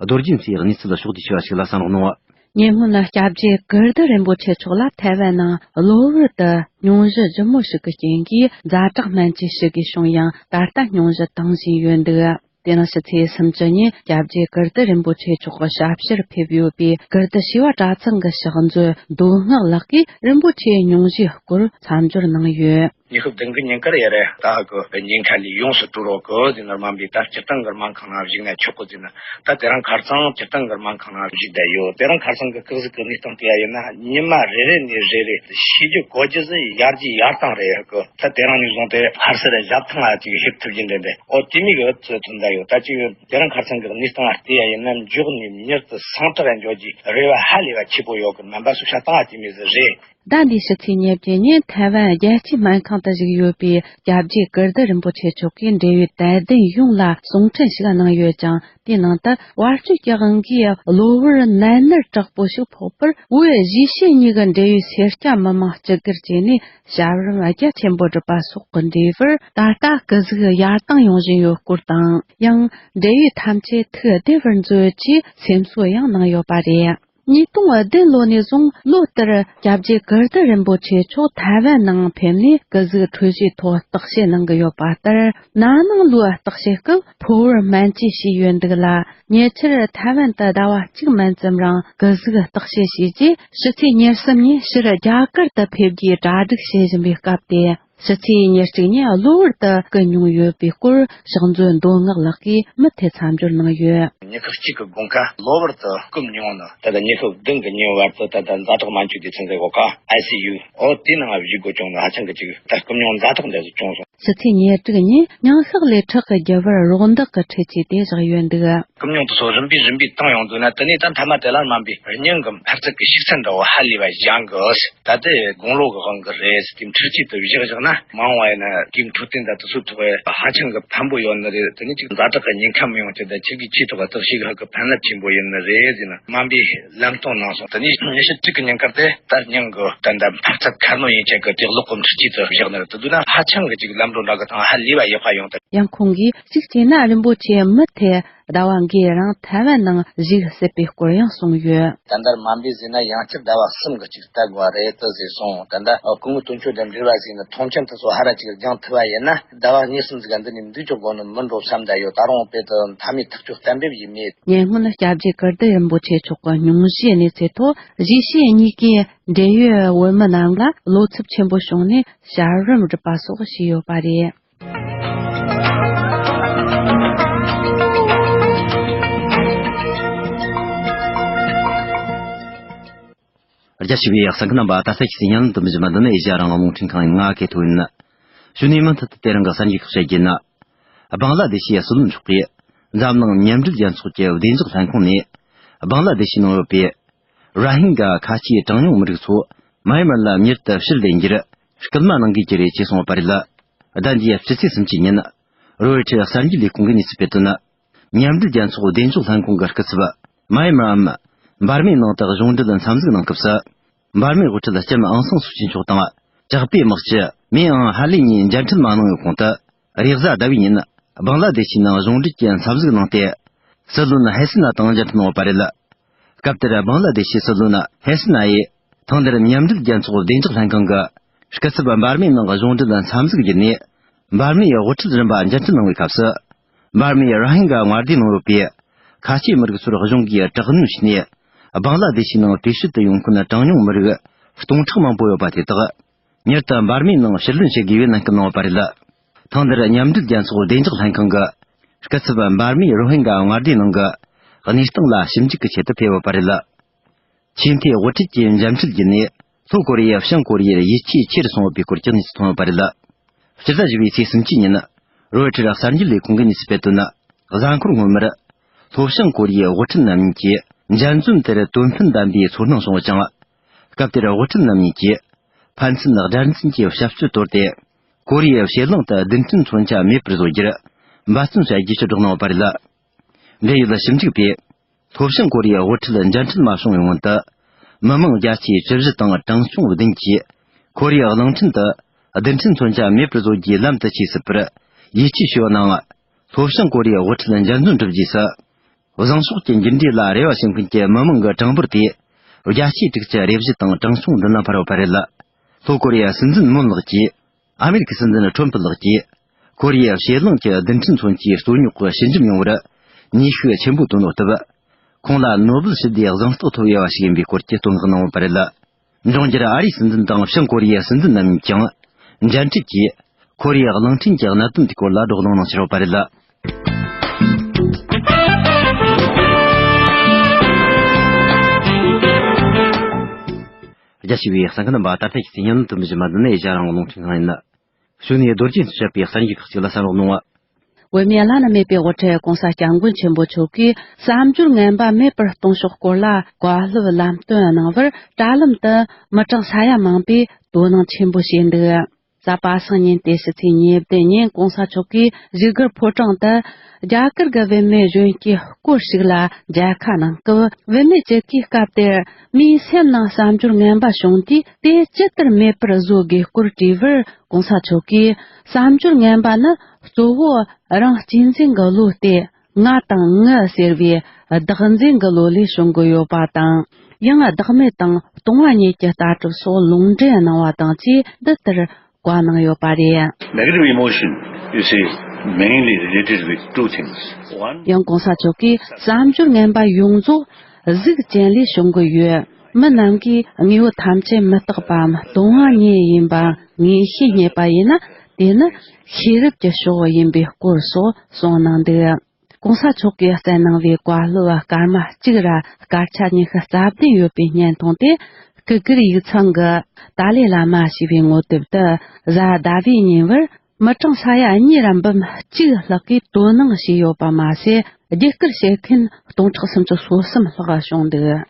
རྡོ་རྗེ་མཚོའི་གནས་ཚུལ་ཕྱོགས་བསྡུས་ཞུ་བ་ཞིག་ལ་གསན་རོགས་གནང་། ཉེ་སྔོན་སྐྱབས་རྗེ་ཀིརྟི་རིན་པོ་ཆེ་མཆོག་ལ་ཐའེ་ཝན་ནང་གློ་བུར་དུ་སྙུང་གཞི་ལྗིད་མོ་ཞིག་གི་རྐྱེན་གྱིས་ཛ་དྲག་སྨན་བཅོས་ཞུ་དགོས་བྱུང་ཡང་། ད་ལྟ་སྙུང་གཞི་དྭངས་བཞིན་ཡོད་འདུག་དེ་ནང་ཕྱི་ཚེས་སུམ་ཅུ་ཉིན་སྐྱབས་རྗེ་ཀིརྟི་རིན་པོ་ཆེ་མཆོག་གི་ཞབས་ཕྱིར་ཕེབས་ཡོད་པའི་ཀིརྟི་བྱེས་པ་གྲྭ་ཚང་གི་ཕྱག་མཛོད་མདོ་སྔགས་ལགས་ཀྱིས་རིན་པོ་ཆེའི་སྙུང་གཞིའི་སྐོར་མཚམས་སྦྱོར་གནང་ཡོད། ཉི་ཤུ་བདུན་གི་ཉིན་ཀར་ཡ་རེ་ད་གི་ཉེན་ཁ་ལས་ཡོངས་སུ་དྲུལ་རོགས་གི་ཟེར་ནས་སྨན་པས་ད་སྤྱིར་བཏང་གི་སྨན་ཁང་ནང་བཞུགས་ན་ཆོག་གི་ཟེར་ནས། ད་དེ་རིང་ཁ་སང་སྤྱིར་བཏང་གི་སྨན་ཁང་ནང་བཞུགས་བསྡད་ཡོད། དེ་རིང་ཁ་སང་གི་སྐབས་སུ་གི་གནས་སྟངས་དེ་ཡ་ཡིན་ན། ཉི་མ་རེ་རེ་ནས་རེ་རེ་ཤེས་རྒྱུ་གོ་རྒྱུ་ཟིག་ཡར་རྒྱས་ཡར་བཏང་རེད་ཡོད་གི། ད་དེ་རིང་ནས་བཟུང་སྟེ་ཕར་ཚུར་ཞབས་ཐང་ལ་ཅིག་ཕེབས་ཐུབ་རྒྱུ་འདྲ་འདྲ། ཨོ་དེ་མིན་གི་ཚོད་ཐུབ་འདྲ་ཡོད། ད་ཅིག་དེ་རིང་ཁ་སང་གི་གནས་སྟངས་ལ་བལྟས་ཡ་ཡིན་ན། མགྱོགས་ནས་མྱུར་དུ་སངས་དྲག་འགྱོ་རྒྱུའི་རེ་བ་ཧ་ལས་པ་ཆེ་པོ་ཡོད་གི། སྨན་པ་སོ་ཤ་བཏང་བ་དེ་མིན་ཟིག་རེད། ཟླ་འདིའི་ཕྱི་ཚེས་ཉེར་བརྒྱད་ཉིན་ཐའེ་ཝན་རྒྱལ་སྤྱིའི་སྨན་ཁང་དུ་བཞུགས་ཡོད་པའི་སྐྱབས་རྗེ་ཀིརྟི་རིན་པོ་ཆེ་མཆོག་གིས་འབྲེལ་ཡོད་དད་ལྡན་ཡོངས་ལ་གསུང་འཕྲིན་ཞིག་གནང་ཡོད་ཅིང་། དེའི་ནང་དུ་བར་གཅོད་ཀྱི་དབང་གིས་གློ་བུར་ནད་མནར་དྲག་པོ་ཞིག་ཕོག་པར། བོད་གཞིས་བྱེས་གཉིས་ཀྱི་འབྲེལ་ཡོད་སེར་སྐྱ་མི་མང་སྤྱི་སྒེར་བཅས་ནས་ཞབས་རིམ་རྒྱ་ཆེན་པོ་བསྒྲུབས་པ་སོགས་ཀྱི་འབྲས་བུར། ད་ལྟ་སྐུ་གཟུགས་ཡར་བཏང་ཡོང་བཞིན་ཡོད་སྐོར་དང་། ཡང་འབྲེལ་ཡོད་ཐམས་ཅད་ཐུགས་བདེ་བར་མཛོད་ཅེས་སེམས་གསོ་ཡང་གནང་ཡོད་པ་རེད། ཉིས་སྟོང་བདུན་ལོ་ནས་བཟུང་ལོ་ལྟར་སྐྱབས་རྗེ་ཀིརྟི་རིན་པོ་ཆེ་མཆོག་ཐའེ་ཝན་ནང་ཕེབས་ནས་སྐུ་གཟུགས་འཕྲོད་བཞེས་ཐོག་བརྟག་དཔྱད་གནང་གི་ཡོད་པ་ལྟར། ན་ནིང་ལོའི་བརྟག་དཔྱད་སྐབས་ཕོ་བར་སྨན་བཅོས་བྱས་ཡོད་འདུག་ལ། ཉེ་ཆར་ཐའེ་ཝན་དུ་ཟླ་བ་གཅིག་མན་ཙམ་རིང་སྐུ་གཟུགས་བརྟག་དཔྱད་བྱས་རྗེས། ཕྱི་ཚེས་ཉེར་གསུམ་ཉིན་ཕྱིར་རྒྱ་གར་དུ་ཕེབས་རྒྱུའི་གྲ་སྒྲིག་བྱེད་བཞིན་པའི་སྐབས་དེ། ཕྱི་ཚེས་ཉེར་གཅིག་ཉིན་གློ་བུར་དུ་སྐུ་ཉུང་ཡོད་པའི་སྐོར་ཕྱག་མཛོད་མདོ་སྔགས་ལགས་ཀྱིས་མུ་མཐུད་མཚམས་སྦྱོར་གནང་ཡོད། ཉི་ཤུ་གཅིག་གི་དགོང་ཁ་གློ་བུར་དུ་སྐུ་ཉུང་ནས། ད་ལྟ་ཉི་ཤུ་བདུན་གི་ཉིན་བར་དུ་ད་ལྟ་ཛ་དྲག་སྨན་བཅོས་སྡེ་ཚན་གྱི་འོག་ག་ཨའི་སི་ཡུ་འོ་དེའི་ནང་བཞུགས་དགོས་བྱུང་ནས། ཧ་ཅང་གི་ཅིག་ད་སྐུ་ཉུང་ཛ་དྲག་འདྲ་ཞིག་བྱུང་སོང་། ཕྱི་ཚེས་ཉེར་དྲུག་ཉིན་སྙིང་ཁག་ལས་ཁྲག་གི་རྒྱུ་བར་རོགས་འདེགས་ཀྱི་འཕྲུལ་ཆས་དེ་བཞག་ཡོད་འདུག། སྐུ་ཉུང་དེ་ཚོ་རིམ་པས་རིམ་པས་བཏང་ཡོང་དུས་ན། དེ་ནས་ད་མཐའ་མ་དེ་ལ་སྨན་པས་སྙིང་གི་འཕར་ཚད་ཀྱི་ཤུགས་ཚད་འདྲ་བོ་ཧ་ལས་པ་ཞན་གི། ད་ལྟའི་དགུང་ལོ་གི་དབང་གིས་རེད་ཟེར་དེ་འཕྲུལ་ཆས་དེ་བཞག་བཞག་ན། མ་འོངས་པ་ཡིན་ན་དེའི་འཕྲོད་བསྟེན་དང་དེ་ཚོའི་ཐོག་ཧ་ཅང་གི་ཕན་པོ་ཡོད་ནི་རེད། དེ་ནས་ཅིག་ཛ་དྲག་གི་ཉེན་ཁ་མི་ཡོང་ཆེད་དང་ཁྱེད་ཀྱིས་ཆེས་ཐོག་བརྟག་དཔྱད་ཧ་གི་ཕན་རླབས་ཆེན་པོ་ཡིན་ནི་རེད་ཟེར་ན། སྨན་པས་ལམ་སྟོན་གནང་སོང་། དེ་ནས་ཉི་ཤུ་གཅིག་གི་ཉིན་དཀར་དེ་ལྟར་སྙིང་གི་ད་ལྟ་འཕར་ཚད་ཁ་སྣོན་ཡན་ཆད་ཀྱི་དེ་གློག་གི་འཕྲུལ་ཆས་དེ་བཞག་ནི་རེད། དེ་དུས་ན་ཧ་ཅང་གི་ཅིག་ལམ་འགྲོ་འདྲ་གི་ཐང་ཧ་ལས་པ་ཡག་པ་ཡོང་ཐལ། ཡང་ཁོང་གིས་གཅིག་བྱས་ན་རིན་པོ་ཆེ་མུ་མཐུད་ཟླ་བ་འགའི་རིང་ཐའེ་ཝན་ནང་བཞུགས་སྲིད་པའི་སྐོར་ཡང་གསུངས་ཡོད། ད་ལྟར་སྨན་པས་ཟེར་ན་ཡང་བསྐྱར་ཟླ་བ་གསུམ་གི་ཅིག་ལྟ་དགོས་པ་རེད་དེ་ཟེར་སོང་། ད་ལྟ་སྐུ་ངོ་དོན་གཅོད་དང་འབྲེལ་བ་ཟེར་ནས་མཐོང་མཆན་དེ་ཚོ་ཧ་ར་ཅིག་སྦྱང་ཐུབ་པ་ཡིན་ན། ཟླ་བ་གཉིས་གསུམ་ཟིག་ག་འདི་ནས་འདུག་ཆོག་དགོས་ནི་མིན་འགྲོ་བསམ་བསྡད་ཡོད། ད་རུང་དཔེ་དེ་མཐའ་མའི་ཐག་གཅོད་གཏན་འབེབས་ཡིན་མེད། ཉེ་སྔོན་སྐྱབས་རྗེ་ཀིརྟི་རིན་པོ་ཆེ་མཆོག་གི་སྙུང་གཞིའི་གནས་ཚུལ་ཐོག་གཞིས་བྱེས་གཉིས་ཀའི་འབྲེལ་ཡོད་བོད་མི་རྣམས་ལ་བློ་འཚབ་ཆེན་པོ་བྱུང་ནས་བྱ་རིམ་སྒྲུབ་པ་སོགས་བྱས་ཡོད་པ་རེད། རྒྱ་ཆེ་བའི་གསན་མཁན་རྣམ་པ། ད་ལྟ་ཁྱེད་ཚོས་ཉན་དུ་མི་བཞིན་པ་འདི་ནི་ཨེ་ཤ་ཡ་རང་དབང་རླུང་འཕྲིན་ཁང་ཡིན། ང་གི་ཐོ་ཡིན། གཞུག་ནས་མུ་མཐུད་དུ་དེ་རིང་གི་གསར་འགྱུར་ཁག་བཤད་རྒྱུ་ཡིན། སྦང་ལ་དེ་ཤི་ཡའི་སྲིད་བློན་མཆོག་གིས་འཛམ་གླིང་མཉམ་འབྲེལ་རྒྱལ་ཚོགས་ཀྱི་བདེ་འཇགས་ལྷན་ཁང་ནས་སྦང་ལ་དེ་ཤི་ནང་ཡོད་པའི་ར་ཧིན་ག་ཁ་ཆེའི་གྲངས་ཉུང་མི་རིགས་ཚོ་མཱ་ཡན་མར་ལ་མྱུར་དུ་ཕྱིར་ལེན་རྒྱུར་སྐུལ་མ་གནང་དགོས་ཀྱི་རེད་ཅེས་གསུངས་པ་རེད། ཟླ་འདིའི་ཕྱི་ཚེས་སུམ་ཅུ་ཉིན་རོའི་ཊར་གསར་འགྱུར་ལས་ཁུངས་ཀྱིས་གནས་ཚུལ་སྤེལ་དོན། མཉམ་འབྲེལ་རྒྱལ་ཚོགས་བདེ་འཇགས་ལྷན་ཁང་གི་སྐུ་ཚབ་མཱ་ཡན་མར་འམ་འབར་མའི་ནང་དུ་གཞུང་འབྲེལ་འཚམས་གཟིགས་གནང་སྐབས་སུ། འབར་མའི་དབུ་ཁྲིད་ལྕམ་ཨང་སང་སུའུ་ཅི་མཆོག་དང་། ཇག་པའི་དམག་སྤྱི་མེ་ཨང་ཧ་ལེ་གཉིས་མཇལ་འཕྲད་མ་གནང་བའི་གོང་དུ། རེས་གཟའ་ཟླ་བའི་ཉིན་སྦང་ལ་དེ་ཤི་ནང་གཞུང་འབྲེལ་གྱི་འཚམས་གཟིགས་གནང་སྟེ། སྲིད་བློན་ཧེ་སི་ན་དང་མཇལ་འཕྲད་གནང་བ་རེད། སྐབས་དེར་སྦང་ལ་དེ་ཤི་སྲིད་བློན་ཧེ་སི་ན་ཡིས་ཐེངས་འདིར་མཉམ་འབྲེལ་རྒྱལ་ཚོགས་བདེ་འཇགས་ལྷན་ཁང་གི་སྐུ་ཚབ་འབར་མའི་ནང་གཞུང་འབྲེལ་འཚམས་གཟིགས་བརྒྱུད་ནས། འབར་མའི་དབུ་ཁྲིད་རིམ་པ་མཇལ་འཕྲད་གནང་བའི་སྐབས་སུ། འབར་མའི་ར་ཧིན་ག་མངའ་སྡེའི་ནང་ཡོད་པའི་ཁ་ཆེའི་མི་རིགས་ཚོར་གཞུང་གིས་དྲག་གནོན་བྱས་ནས། སྦང་ལ་དེ་ཤི་ནང་དུས་ཕྱིད་དུ་ཡོང་མཁན་གྲངས་ཉུང་མི་རིགས་སྟོང་ཕྲག་མང་པོ་ཡོད་པ་དེ་དག་མྱུར་དུ་འབར་མའི་ནང་ཕྱིར་ལེན་བྱེད་དགོས་པའི་ནན་སྐུལ་གནང་བ་རེད། ཐེངས་འདིར་མཉམ་འབྲེལ་རྒྱལ་ཚོགས་བདེ་འཇགས་ལྷན་ཁང་གི་སྐུ་ཚབ་འབར་མའི་རོ་ཧིན་ག་མངའ་སྡེའི་ནང་གི་གནས་སྟངས་ལ་ཞིབ་འཇུག་གི་ཆེད་དུ་ཕེབས་ཡོད་པ་རེད། ཆེས་མཐོའི་དབུ་ཁྲིད་ཀྱི་མཇལ་འཕྲད་བརྒྱུད་ནས། ལྷོ་ཀོ་རི་ཡས་བྱང་ཀོ་རི་ཡར་ཡིད་ཆེས་ཆེ་རུ་སོང་ཡོད་པའི་སྐོར་གྱི་གནས་ཚུལ་ཐོན་ཡོད་པ་རེད། སྤྱི་ཟླ་བཞི་པའི་ཚེས་སུམ་ཅུ་ཉིན། རོའི་ཊར་གསར་འགྱུར་ལས་ཁུངས་ཀྱིས་གནས་ཚུལ་སྤེལ་དོན། གཟའ་འཁོར་སྔོན་མར། ལྷོ་བྱང་ཀོ་རི་ཡའི་དབུ་ཁྲིད་རྣམ་གཉིས་ཀྱིས་མཇལ་འཛོམས་དེར་དོན་ཕན་ལྡན་པའི་ཚོར་སྣང་བྱུང་བ་ཅིང་། སྐབས་དེར་དབུ་ཁྲིད་རྣམ་གཉིས་ཀྱིས་ཕན་ཚུན་དགྲར་འཛིན་གྱི་བྱ་སྤྱོད་དོར་ཏེ། ཀོ་རི་ཡའི་ཕྱེད་གླིང་དུ་རྡུལ་ཕྲན་མཚོན་ཆ་མེད་པར་བཟོ་རྒྱུར་འབད་བརྩོན་བྱ་རྒྱུ་ཞེས་སྒྲོག་གནང་ཡོད་པ་རེད། འབྲེལ་ཡོད་ཞིབ་འཇུག་པས། ལྷོ་བྱང་ཀོ་རི་ཡའི་དབུ་ཁྲིད་མཇལ་འཕྲད་མ་བྱུང་བའི་སྔོན་དུ། མི་མང་བརྒྱ་ཆའི་བཅུ་བཞི་དང་གྲངས་ཆུང་བདུན་གྱིས། ཀོ་རི་ཡའི་གླིང་ཕྲན་དུ་རྡུལ་ཕྲན་མཚོན་ཆ་མེད་པར་བཟོ་རྒྱུའི་ལམ་དུ་ཆས་སྲིད་པར་ཡིད་ཆེས་ཞུ་བ་ནའང་། ལྷོ་བྱང་ཀོ་རི་ཡའི་དབུ་ཁྲིད་མཇལ་འཛོམས་གྲུབ་རྗེས་སུ། བཟང་ཕྱོགས་ཀྱི་འགྱུར་འགྲོས་ལ་རེ་བ་བྱེད་མཁན་གྱི་མི་མང་གི་གྲངས་འབོར་དེ། བརྒྱ་ཆའི་དྲུག་ཅུ་རེ་བཞི་དང་གྲངས་ཆུང་བདུན་ལ་འཕར་ཡོད་པ་རེད། ལྷོ་ཀོ་རི་ཡའི་སྲིད་འཛིན་མུན་ལགས་ཀྱིས། ཨ་མེ་རི་ཁའི་སྲིད་འཛིན་ཁྲོམ་ཕུ་ལགས་ཀྱིས། ཀོ་རི་ཡའི་ཕྱེད་གླིང་གི་རྡུལ་ཕྲན་མཚོན་ཆའི་རྩོད་རྙོག་གི་ཞི་འཇམ་ཡོང་བར་ནུས་ཤུགས་ཆེན་པོ་བཏོན་ཡོད་སྟབས། ཁོང་ལ་ནོ་སྦེལ་ཞི་བདེའི་གཟེངས་རྟགས་ཐོབ་ཡོད་པ་ཞིག་ཡིན་པའི་སྐོར་གྱི་བསྟོད་བསྔགས་གནང་ཡོད་པ་རེད། འབྱུང་འགྱུར་ཨ་རིའི་སྲིད་འཛིན་དང་བྱང་ཀོ་རི་ཡའི་སྲིད་འཛིན་རྣམ་གཉིས་ཀྱང་མཇལ་འཕྲད་ཀྱིས། ཀོ་རི་ཡའི་གླིང་ཕྲན་གྱི་གནད་དོན་དེའི་སྐོར་ལ་སྒྲོག་གླེང་གནང་ཕྱིར་ཡོད་པ་རེད། རྒྱ་ཆེ་བའི་གསན་མཁན་རྣམ་པ། ད་ལྟ་ཁྱེད་ཚོས་ཉན་དུ་མི་བཞིན་པ་འདི་ནི་ཨེ་ཤ་ཡ་རང་དབང་རླུང་འཕྲིན་ཁང་ཡིན། གཞུག་ནས་རྡོ་རྗེ་འཚོ་བྱ་བའི་གསར་འགྱུར་ཁག་ཅིག་ལ་གསན་རོགས་གནང་། བོད་མིའི་བླ་ན་མེད་པའི་དབུ་ཁྲིད་༧གོང་ས་༧སྐྱབས་མགོན་ཆེན་པོ་མཆོག་གིས་གསར་འབྱོར་ངན་པ་མེད་པར་གཏོང་ཕྱོགས་སྐོར་ལ་བཀའ་སློབ་ལམ་སྟོན་གནང་བར་དྲ་ལམ་དུ་མི་གྲངས་ས་ཡ་མང་པོས་དོ་སྣང་ཆེན་པོ་བྱས་འདུག། གཟའ་པ་སངས་ཉིན་ཏེ་ཕྱི་ཚེས་ཉེར་བདུན་ཉིན་༧གོང་ས་མཆོག་གིས་བཞུགས་སྒར་ཕོ་བྲང་དུ་རྒྱ་གར་གྱི་བུད་མེད་གཞོན་སྐྱེས་སྐོར་ཞིག་ལ་མཇལ་ཁ་གནང་སྐབས། བུད་མེད་ཅིག་གིས་སྐབས་དེར་མིའི་སེམས་ནང་བསམ་སྦྱོར་ངན་པ་བྱུང་དུས་དེ་ཇི་ལྟར་མེད་པར་བཟོ་དགོས་སྐོར་དྲིས་པར། ༧གོང་ས་མཆོག་གིས་བསམ་སྦྱོར་ངན་པ་ནི་གཙོ་བོ་རང་གཅེས་འཛིན་གྱི་བློ་སྟེ། ང་དང་ངི་ཟེར་བའི་བདག་འཛིན་གྱི་བློ་ལས་བྱུང་གི་ཡོད་པ་དང་ ཡང་བདག་མེད་དང་སྟོང་བ་ཉིད་ཀྱི་ལྟ་གྲུབ་སོགས་ལུང་འདྲེན་གནང་བ་དང་བཅས་འདི་ལྟར་བཀའ་གནང་ཡོད་པ་རེད། Negative emotion, you see, mainly related with two things. One, ཡང་གོང་ས་མཆོག་གིས་བསམ་སྦྱོར་ངན་པ་ཡོངས་རྫོགས་གཟུགས་ཅན་ལས་བྱུང་གི་ཡོད། མི་རྣམས་ཀྱིས་དངོས་པོ་ཐམས་ཅད་མི་རྟག་པའམ་སྟོང་བ་ཉིད་ཡིན་པ་ངེས་ཤེས་རྙེད་པ་ཡིན་ན། དེ་ནི་ཤེས་རབ་ཀྱི་ཕྱོགས་ཡིན་པའི་སྐོར་སོགས་གསུངས་གནང་འདུག་གོང་ས་མཆོག་གིས་བསྩལ་གནང་བའི་བཀའ་སློབ་སྐར་མ་གཅིག་ར་སྐར་ཆ་ཉི་ཤུ་རྩ་བདུན་ཡོད་པའི་བརྙན་ཐུང་དེ། སྐུ་སྒེར་ཡིག་ཚང་གི་ཏཱ་ལའི་བླ་མ་ཞེས་པའི་ངོ་དེབ་ཏུ་གཟའ་ཟླ་བའི་ཉིན་བར་མི་གྲངས་ས་ཡ་གཉིས་ར་འབུམ་གཅིག་ལྷག་གིས་དོ་སྣང་བྱས་ཡོད་པ་མ་ཟད། བརྒྱུད་སྐུར་བྱེད་མཁན་སྟོང་ཕྲག་སུམ་ཅུ་སོ་གསུམ་ལྷག་བྱུང་འདུག་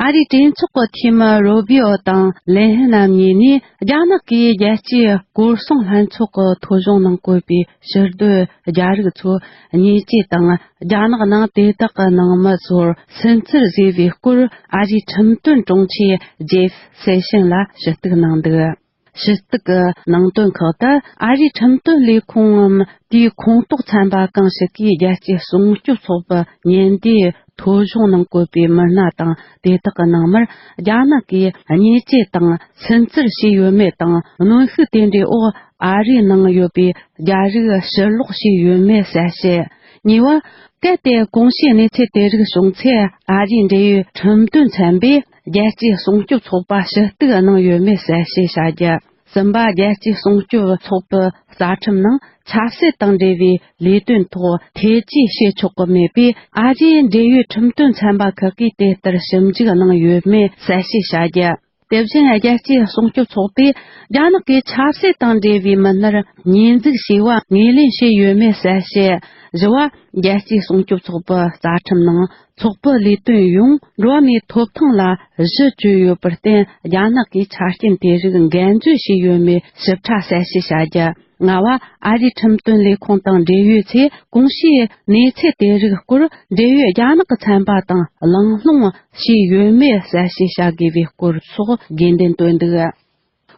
ཨ་རིའི་གྲོས་ཚོགས་ཀྱི་འཐུས་མི་རུ་བྷི་ཨོ་དང་ལེན་ཧི་རྣམ་གཉིས་ནས། རྒྱ་ནག་གིས་རྒྱལ་སྤྱིའི་སྐོར་སྲུང་ལྷན་ཚོགས་ཀྱི་ཐོ་གཞུང་ནང་བཀོད་པའི་ཕྱིར་སྡོད་རྒྱ་རིགས་ཚོ་ཉེས་ཆད་དང་། རྒྱ་ནག་ནང་དེ་དག་གི་ནང་མི་ཚོར་སུན་གཙེར་བཟོས་པའི་སྐོར། ཨ་རིའི་ཁྲིམས་དོན་དྲུང་ཆེ་ཇེབ་སེ་ཤན་ལ་ཞུ་གཏུག་གནང་འདུག་ཞུ་གཏུག་གི་ནང་དོན་ཁག་ཏུ། ཨ་རིའི་ཁྲིམས་དོན་ལས་ཁུངས་ངམ་དེའི་ཁོངས་གཏོགས་ཚན་པ་གང་ཞིག་གིས་རྒྱལ་སྤྱིའི་སྲུང་སྐྱོབ་ཚོགས་པའི་ཉེན་བརྡའི་ཐོ་གཞུང་ནང་བཀོད་པའི་མི་སྣ་དང་དེ་དག་གི་ནང་མར་རྒྱ་ནག་གིས་ཉེས་ཆད་དང་སུན་གཙེར་བྱས་ཡོད་མེད་དང་གནོན་ཤུགས་དེ་འདྲའི་འོག་ཨ་རིའི་ནང་ཡོད་པའི་རྒྱ་རིགས་ཕྱིར་ལོག་བྱས་ཡོད་མེད་གསལ་བཤད། གཉིས་པ། གལ་ཏེ་གོང་ཞུས་གནས་ཚུལ་དེ་རིགས་བྱུང་ཚེ། ཨ་རིའི་འབྲེལ་ཡོད་ཁྲིམས་དོན་ཚན་པས་རྒྱལ་སྤྱིའི་སྲུང་སྐྱོབ་ཚོགས་པ་ཞུ་གཏུག་གནང་ཡོད་མེད་གསལ་བཤད་བྱ་རྒྱུ། གསུམ་པ། རྒྱལ་སྤྱིའི་སྲུང་སྐྱོབ་ཚོགས་པའི་རྩ་ཁྲིམས་ནང་ཆབ་སྲིད་དང་འབྲེལ་བའི་ལས་དོན་ཐོག་ཐེ་བྱུས་བྱེད་ཆོག་གི་མེད་པས། ཨ་རིའི་འབྲེལ་ཡོད་ཁྲིམས་དོན་ཚན་པ་ཁག་གིས་དེ་ལྟར་ཞིབ་འཇུག་གནང་ཡོད་མེད་གསལ་བཤད་བྱ་རྒྱུ། དེ་བཞིན་རྒྱལ་སྤྱིའི་སྲུང་སྐྱོབ་ཚོགས་པས་རྒྱ་ནག་གིས་ཆབ་སྲིད་དང་འབྲེལ་བའི་མི་སྣར་ཉེས་འཛུགས་བྱས་པ་ངོས་ལེན་བྱས་ཡོད་མེད་གསལ་བཤད། བཞི་བ། རྒྱལ་སྤྱིའི་སྲུང་སྐྱོབ་ཚོགས་པའི་རྩ་ཁྲིམས་ནང་ཚོགས་པའི་ལས་དོན་ཡོངས་འགྲོ་བ་མིའི་ཐོབ་ཐང་ལ་གཞི་བཅོལ་ཡོད་པར་བརྟེན། རྒྱ་ནག་གིས་ཆ་རྐྱེན་དེ་རིགས་འགན་བཅོལ་བྱས་ཡོད་མེད་ཞིབ་ཕྲ་གསལ་བཤད་བྱ་རྒྱུ། ལྔ་བ། ཨ་རིའི་ཁྲིམས་དོན་ལས་ཁུངས་དང་འབྲེལ་ཡོད་ཚོས་གོང་ཞུས་གནས་ཚུལ་དེ་རིགས་སྐོར་འབྲེལ་ཡོད་རྒྱ་ནག་གི་ཚན་པ་དང་གླེང་སློང་བྱས་ཡོད་མེད་གསལ་བཤད་བྱ་དགོས་པའི་སྐོར་སོགས་དགོས་འདུན་བཏོན་འདུག་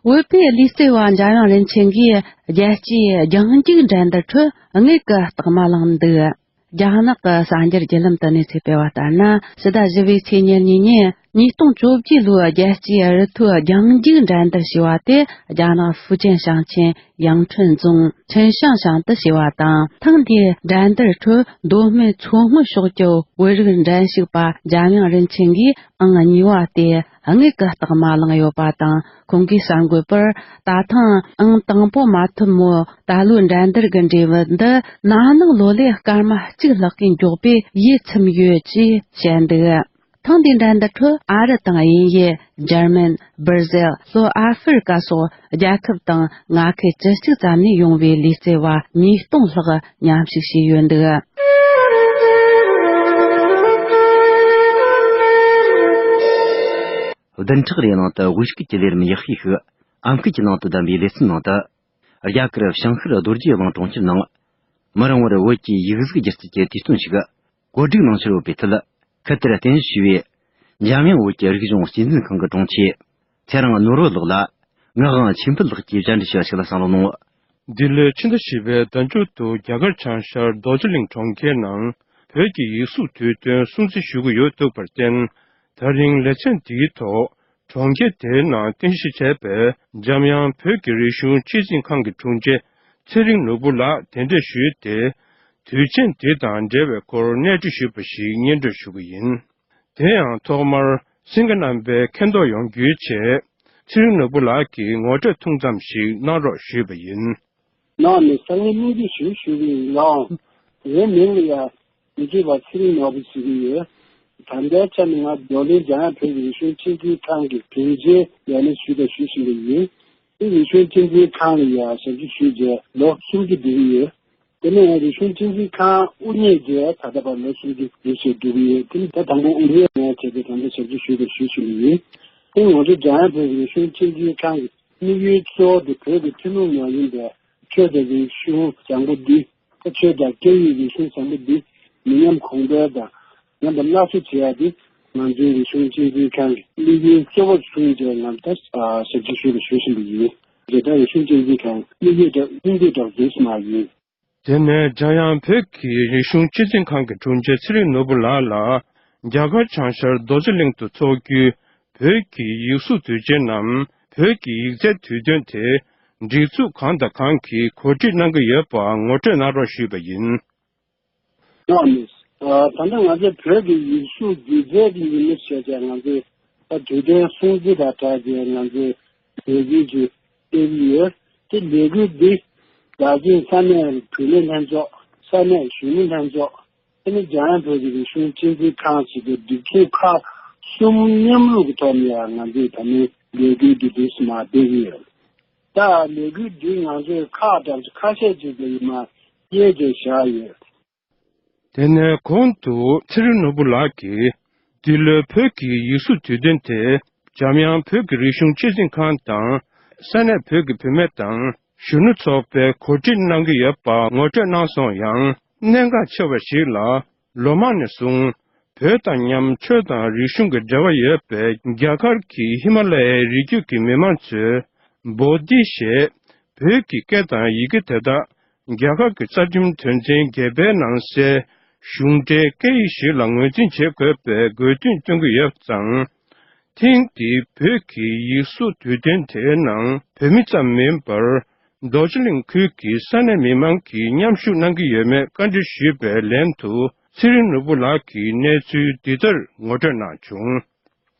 བོད་པའི་ལུས་རྩལ་བ་འཇམ་དབྱངས་རིན་ཆེན་གྱིས་རྒྱལ་སྤྱིའི་རྒྱང་རྒྱུག་འགྲན་བསྡུར་ཁྲོད་དངུལ་གྱི་རྟགས་མ་བླངས་འདུག་རྒྱ་ནག་གི་གསར་འགྱུར་བརྒྱུད་ལམ་དུ་གནས་ཚུལ་སྤེལ་བ་ལྟར་ན། ཕྱི་ཟླ་བཞི་པའི་ཚེས་ཉེར་གཉིས་ཉིན་ཉིས་སྟོང་བཅོ་བརྒྱད་ལོའི་རྒྱལ་སྤྱིའི་རི་མཐོའི་རྒྱང་རྒྱུག་འགྲན་བསྡུར་ཞེས་པ་དེ་རྒྱ་ནག་ཧྥུ་ཅན་ཞིང་ཆེན་ཡང་ཁྲུན་རྫོང་ཁྲིན་ཤང་ཞང་དུ་བྱས་པ་དང་། ཐེངས་འདིའི་འགྲན་བསྡུར་ཁྲོད་མདོ་སྨད་མཚོ་སྔོན་ཕྱོགས་ཀྱི་བོད་རིགས་འགྲན་ཞུགས་པ་འཇམ་དབྱངས་རིན་ཆེན་གྱིས་ཨང་གཉིས་པ་སྟེ་དངུལ་གྱི་རྟགས་མ་བླངས་ཡོད་པ་དང་། ཁོང་གིས་གསར་འགོད་པར། ད་ཐེངས་ཨང་དང་པོ་མ་ཐོབ་མོད། ད་ལོའི་འགྲན་བསྡུར་གྱི་འབྲས་བུ་འདི་ན་ནིང་ལོ་ལས་སྐར་མ་གཅིག་ལྷག་གིས་མགྱོགས་པོས་ཡིད་ཚིམ་ཡོད་ཅེས་བཤད་འདུག་ཐེངས་འདིའི་འགྲན་བསྡུར་ཁྲོད་ཨ་རི་དང་དབྱིན་ཡུལ། འཇར་མན། སྦིར་ཟེལ། ལྷོ་ཨ་ཧྥེ་རི་ཀ་སོགས་རྒྱལ་ཁབ་དང་མངའ་ཁུལ་བཅུ་གཅིག་ཙམ་ནས་ཡོང་བའི་ལུས་རྩལ་བ་ཉིས་སྟོང་ལྷག་མཉམ་ཞུགས་བྱས་ཡོད་འདུག་བདུན་ཕྲག་རེའི་ནང་དུ་དབུས་སྐད་ཀྱི་ལས་རིམ་ཡག་ཤོས་ཤིག་ཨམ་སྐད་ཀྱི་ནང་དུ་བདམས་པའི་ལེ་ཚན་ནང་དུ། རྒྱ་གར་བྱང་ཤར་རྡོ་རྗེ་གླིང་གྲོང་ཁྱེར་ནང་། མི་རིང་བར་བོད་ཀྱི་ཡིག་གཟུགས་སྒྱུ་རྩལ་གྱི་དུས་སྟོན་ཞིག་བཀོད་སྒྲིག་གནང་འཆར་ཡོད་པའི་ཐད། ཁུལ་དེར་རྟེན་གཞི་བྱས་པའི་འཇམ་དབྱངས་བོད་ཀྱི་རིག་གཞུང་གཅེས་འཛིན་ཁང་གི་དྲུང་ཆེ་ཚེ་རིང་ནོར་བུ་ལགས་ལ། ངག་དབང་ཆོས་འཕེལ་ལགས་ཀྱིས་བཅར་འདྲི་ཞུ་བ་ཞིག་ལ་གསན་རོགས་གནང་། འདི་ལོའི་ཕྱི་ཟླ་བཞི་པའི་ཟླ་མཇུག་ཏུ་རྒྱ་གར་བྱང་ཤར་རྡོ་རྗེ་གླིང་གྲོང་ཁྱེར་ནང་བོད་ཀྱི་ཡིག་གཟུགས་དུས་སྟོན་སྲུང་བརྩི་ཞུ་གི་ཡོད་འདུག་པར་བརྟེན། ད་རིང་ལེ་ཚན་འདིའི་ཐོག་གྲོང་ཁྱེར་དེའི་ནང་རྟེན་གཞི་བྱས་པའི་འཇམ་དབྱངས་བོད་ཀྱི་རིག་གཞུང་གཅེས་འཛིན་ཁང་གི་དྲུང་ཆེ་ཚེ་རིང་ནོར་བུ་ལགས་གདན་འདྲེན་ཞུས་ཏེ། དུས་ཆེན་འདི་དང་འབྲེལ་བའི་སྐོར་གནས་འདྲི་ཞུས་པ་ཞིག་སྙན་སྒྲོན་ཞུ་གི་ཡིན། དེ་ཡང་ཐོག་མར་གསན་མཁན་རྣམ་པས་མཁྱེན་རྟོགས་ཡོང་རྒྱུའི་ཆེད། ཚེ་རིང་ནོར་བུ་ལགས་ཀྱིས་ངོ་སྤྲོད་ཐུང་ཙམ་ཞིག་གནང་རོགས་ཞུས་པ་ཡིན། ནང་ནས་སང་ཉིན་སྙིང་བསྡུས་ཞུ་ཞུ་གི་ཡིན་ལགས། ངའི་མིང་ལ་ཡང་མི་སྐྱིད་པ་ཚེ་རིང་ནོར་བུ་ཟེར་གྱི་ཡོད། ད་ལྟའི་ཆ་ནས་ང་རྡོར་གླིང་འཇམ་དབྱངས་བོད་ཀྱི་རིག་གཞུང་གཅེས་འཛིན་ཁང་གི་དྲུང་ཆེའི་ལས་གནས་ཞུས་དང་ཞུ་བཞིན་པ་ཡིན། དེ་རིག་གཞུང་གཅེས་འཛིན་ཁང་ལ་ཡང་ཞབས་ཞུ་ཞུས་རྗེས་ལོ་གསུམ་བཅུ་འགྲོ་གི་ཡོད། དེ་ནས་རིག་གཞུང་གཅེས་འཛིན་ཁང་དབུ་བརྙེས་རྗེས་ད་ལྟ་བར་ལོ་གསུམ་བཅུ་རེ་ཞིག་འགྲོ་གི་ཡོད། དེ་ནི་ད་དང་པོ་དབུ་བརྙེས་ནས་བྱས་ཏེ་ད་ལྟ་ཞབས་ཞུ་ཞུས་དང་ཞུ་བཞིན་པ་ཡིན། དེ་ང་ཚོ་འཇམ་དབྱངས་བོད་ཀྱི་རིག་གཞུང་གཅེས་འཛིན་ཁང་གི་དམིགས་ཡུལ་གཙོ་བོ་དེ་བོད་ཀྱི་ཐུན་མོང་མ་ཡིན་པའི་ཆོས་དང་རིག་གཞུང་བཟང་པོ་འདི། ད་ཆོས་དང་སྐད་ཡིག་རིག་གཞུང་བཟང་པོ་འདི་མི་ཉམས་གོང་འཕེལ་དང་ཉམས་པ་སླར་གསོ་བྱེད་ཡག་འདི་ང་ཚོའི་རིག་གཞུང་གཅེས་འཛིན་ཁང་གི་དམིགས་ཡུལ་གཙོ་བོར་བཟུང་བྱས་ང་ད་ཞབས་ཕྱི་ཞུས་དང་ཞུ་བཞིན་པ་ཡིན། རེད། ད་རིག་གཞུང་གཅེས་འཛིན་ཁང་དམིགས་ཡུལ་དང་དམིགས་ཡུལ་དང་རེད་མ་ཡིན། དེ་ནས་འཇམ་དབྱངས་བོད་ཀྱི་རིག་གཞུང་གཅེས་འཛིན་ཁང་གི་དྲུང་ཆེ་ཚེ་རིང་ནོར་བུ་ལགས་ལ། རྒྱ་གར་བྱང་ཤར་རྡོ་རྗེ་གླིང་དུ་འཚོགས་རྒྱུའི་བོད་ཀྱི་ཡིག་གཟུགས་དུས་ཆེན་ནམ་བོད་ཀྱི་ཡིག་ཚད་དུས་སྟོན་དེ་སྒྲིག་འཛུགས་གང་དང་གང་གིས་གོ་སྒྲིག་གནང་གི་ཡོད་པ་ངོ་སྤྲོད་གནང་རོགས་ཞུས་པ་ཡིན། ལགས་ནི། ད་ལྟ་ང་ཚོ་བོད་ཀྱི་ཡིག་གཟུགས་སྒྱུ་རྩལ་གྱི་ཉིན་མོ་ཞེས་བྱ་ང་ཚོས་ད་དུས་སྟོན་སྲུང་བརྩི་དང་སྦྲགས་ཀྱི་ང་ཚོས་ལས་འགུལ་ཅིག་སྤེལ་གྱི་ཡོད། དེ་ལས་འགུལ་འདི་རྒྱ་ཆེའི་ས་གནས་བུད་མེད་ལྷན་ཚོགས། ས་གནས་གཞོན་ནུ་ལྷན་ཚོགས། དེ་ནི་འཇམ་དབྱངས་བོད་ཀྱི་རིག་གཞུང་གཅེས་འཛིན་ཁང་ཞེས་པའི་སྒྲིག་འཛུགས་ཁག་གསུམ་མཉམ་རུབ་ཀྱི་ཐོག་ནས་ང་ཚོས་ད་ནི་ལས་འགུལ་འདི་འདུག་སེ་མར་སྤེལ་གྱི་ཡོད། ད་ལས་འགུལ་འདི་ང་ཚོས་ཁག་འདྲ་ཁ་ཤས་ཅིག་གི་ཡིན་མ་དབྱེ་དེ་བཞག་ཡོད། དེ་ནས་གོང་དུ་ཚེ་རིང་ནོར་བུ་ལགས་ཀྱིས་འདི་ལོའི་བོད་ཀྱི་ཡིག་གཟུགས་དུས་སྟོན་དེ་འཇམ་དབྱངས་བོད་ཀྱི་རིག་གཞུང་གཅེས་འཛིན་ཁང་དང་ས་གནས་བོད་ཀྱི་བུད་མེད་དང་གཞོན་ནུ་ཚོགས་པས་གོ་སྒྲིག་གནང་གི་ཡོད་པ་ངོ་སྤྲོད་གནང་སོང་ཡང་གནད་འགག་ཆེ་བ་ཞིག་ལ། ལོ་མང་ནས་བཟུང་བོད་དང་མཉམ་ཆོས་དང་རིག་གཞུང་གི་འབྲེལ་བ་ཡོད་པའི་རྒྱ་གར་གྱི་ཧི་མ་ལ་ཡའི་རི་རྒྱུད་ཀྱི་མི་མང་ཚོས་བོ་དྷི་ཞེས་བོད་ཀྱི་སྐད་དང་ཡི་གེ་དེ་དག་རྒྱ་གར་གྱི་རྩ་ཁྲིམས་དོན་ཚན་བརྒྱད་པའི་ནང་གསལ་གཞུང་འབྲེལ་སྐད་ཡིག་ཞིག་ལ་ངོས་འཛིན་བྱེད་དགོས་པའི་དགོས་འདུན་བཏོན་གྱི་ཡོད་ཙང་། ཐེངས་འདིའི་བོད་ཀྱི་ཡིག་གཟུགས་དུས་སྟོན་དེའི་ནང་བོད་མི་ཙམ་མིན་པར། རྡོ་རྗེ་གླིང་ཁུལ་གྱི་ས་གནས་མི་མང་གིས་མཉམ་ཞུགས་གནང་གི་ཡོད་མེད་བཀའ་འདྲི་ཞུས་པའི་ལན་དུ། ཚེ་རིང་ནོར་བུ་ལགས་ཀྱིས་གནས་ཚུལ་འདི་ལྟར་ངོ་སྤྲོད་གནང་བྱུང་།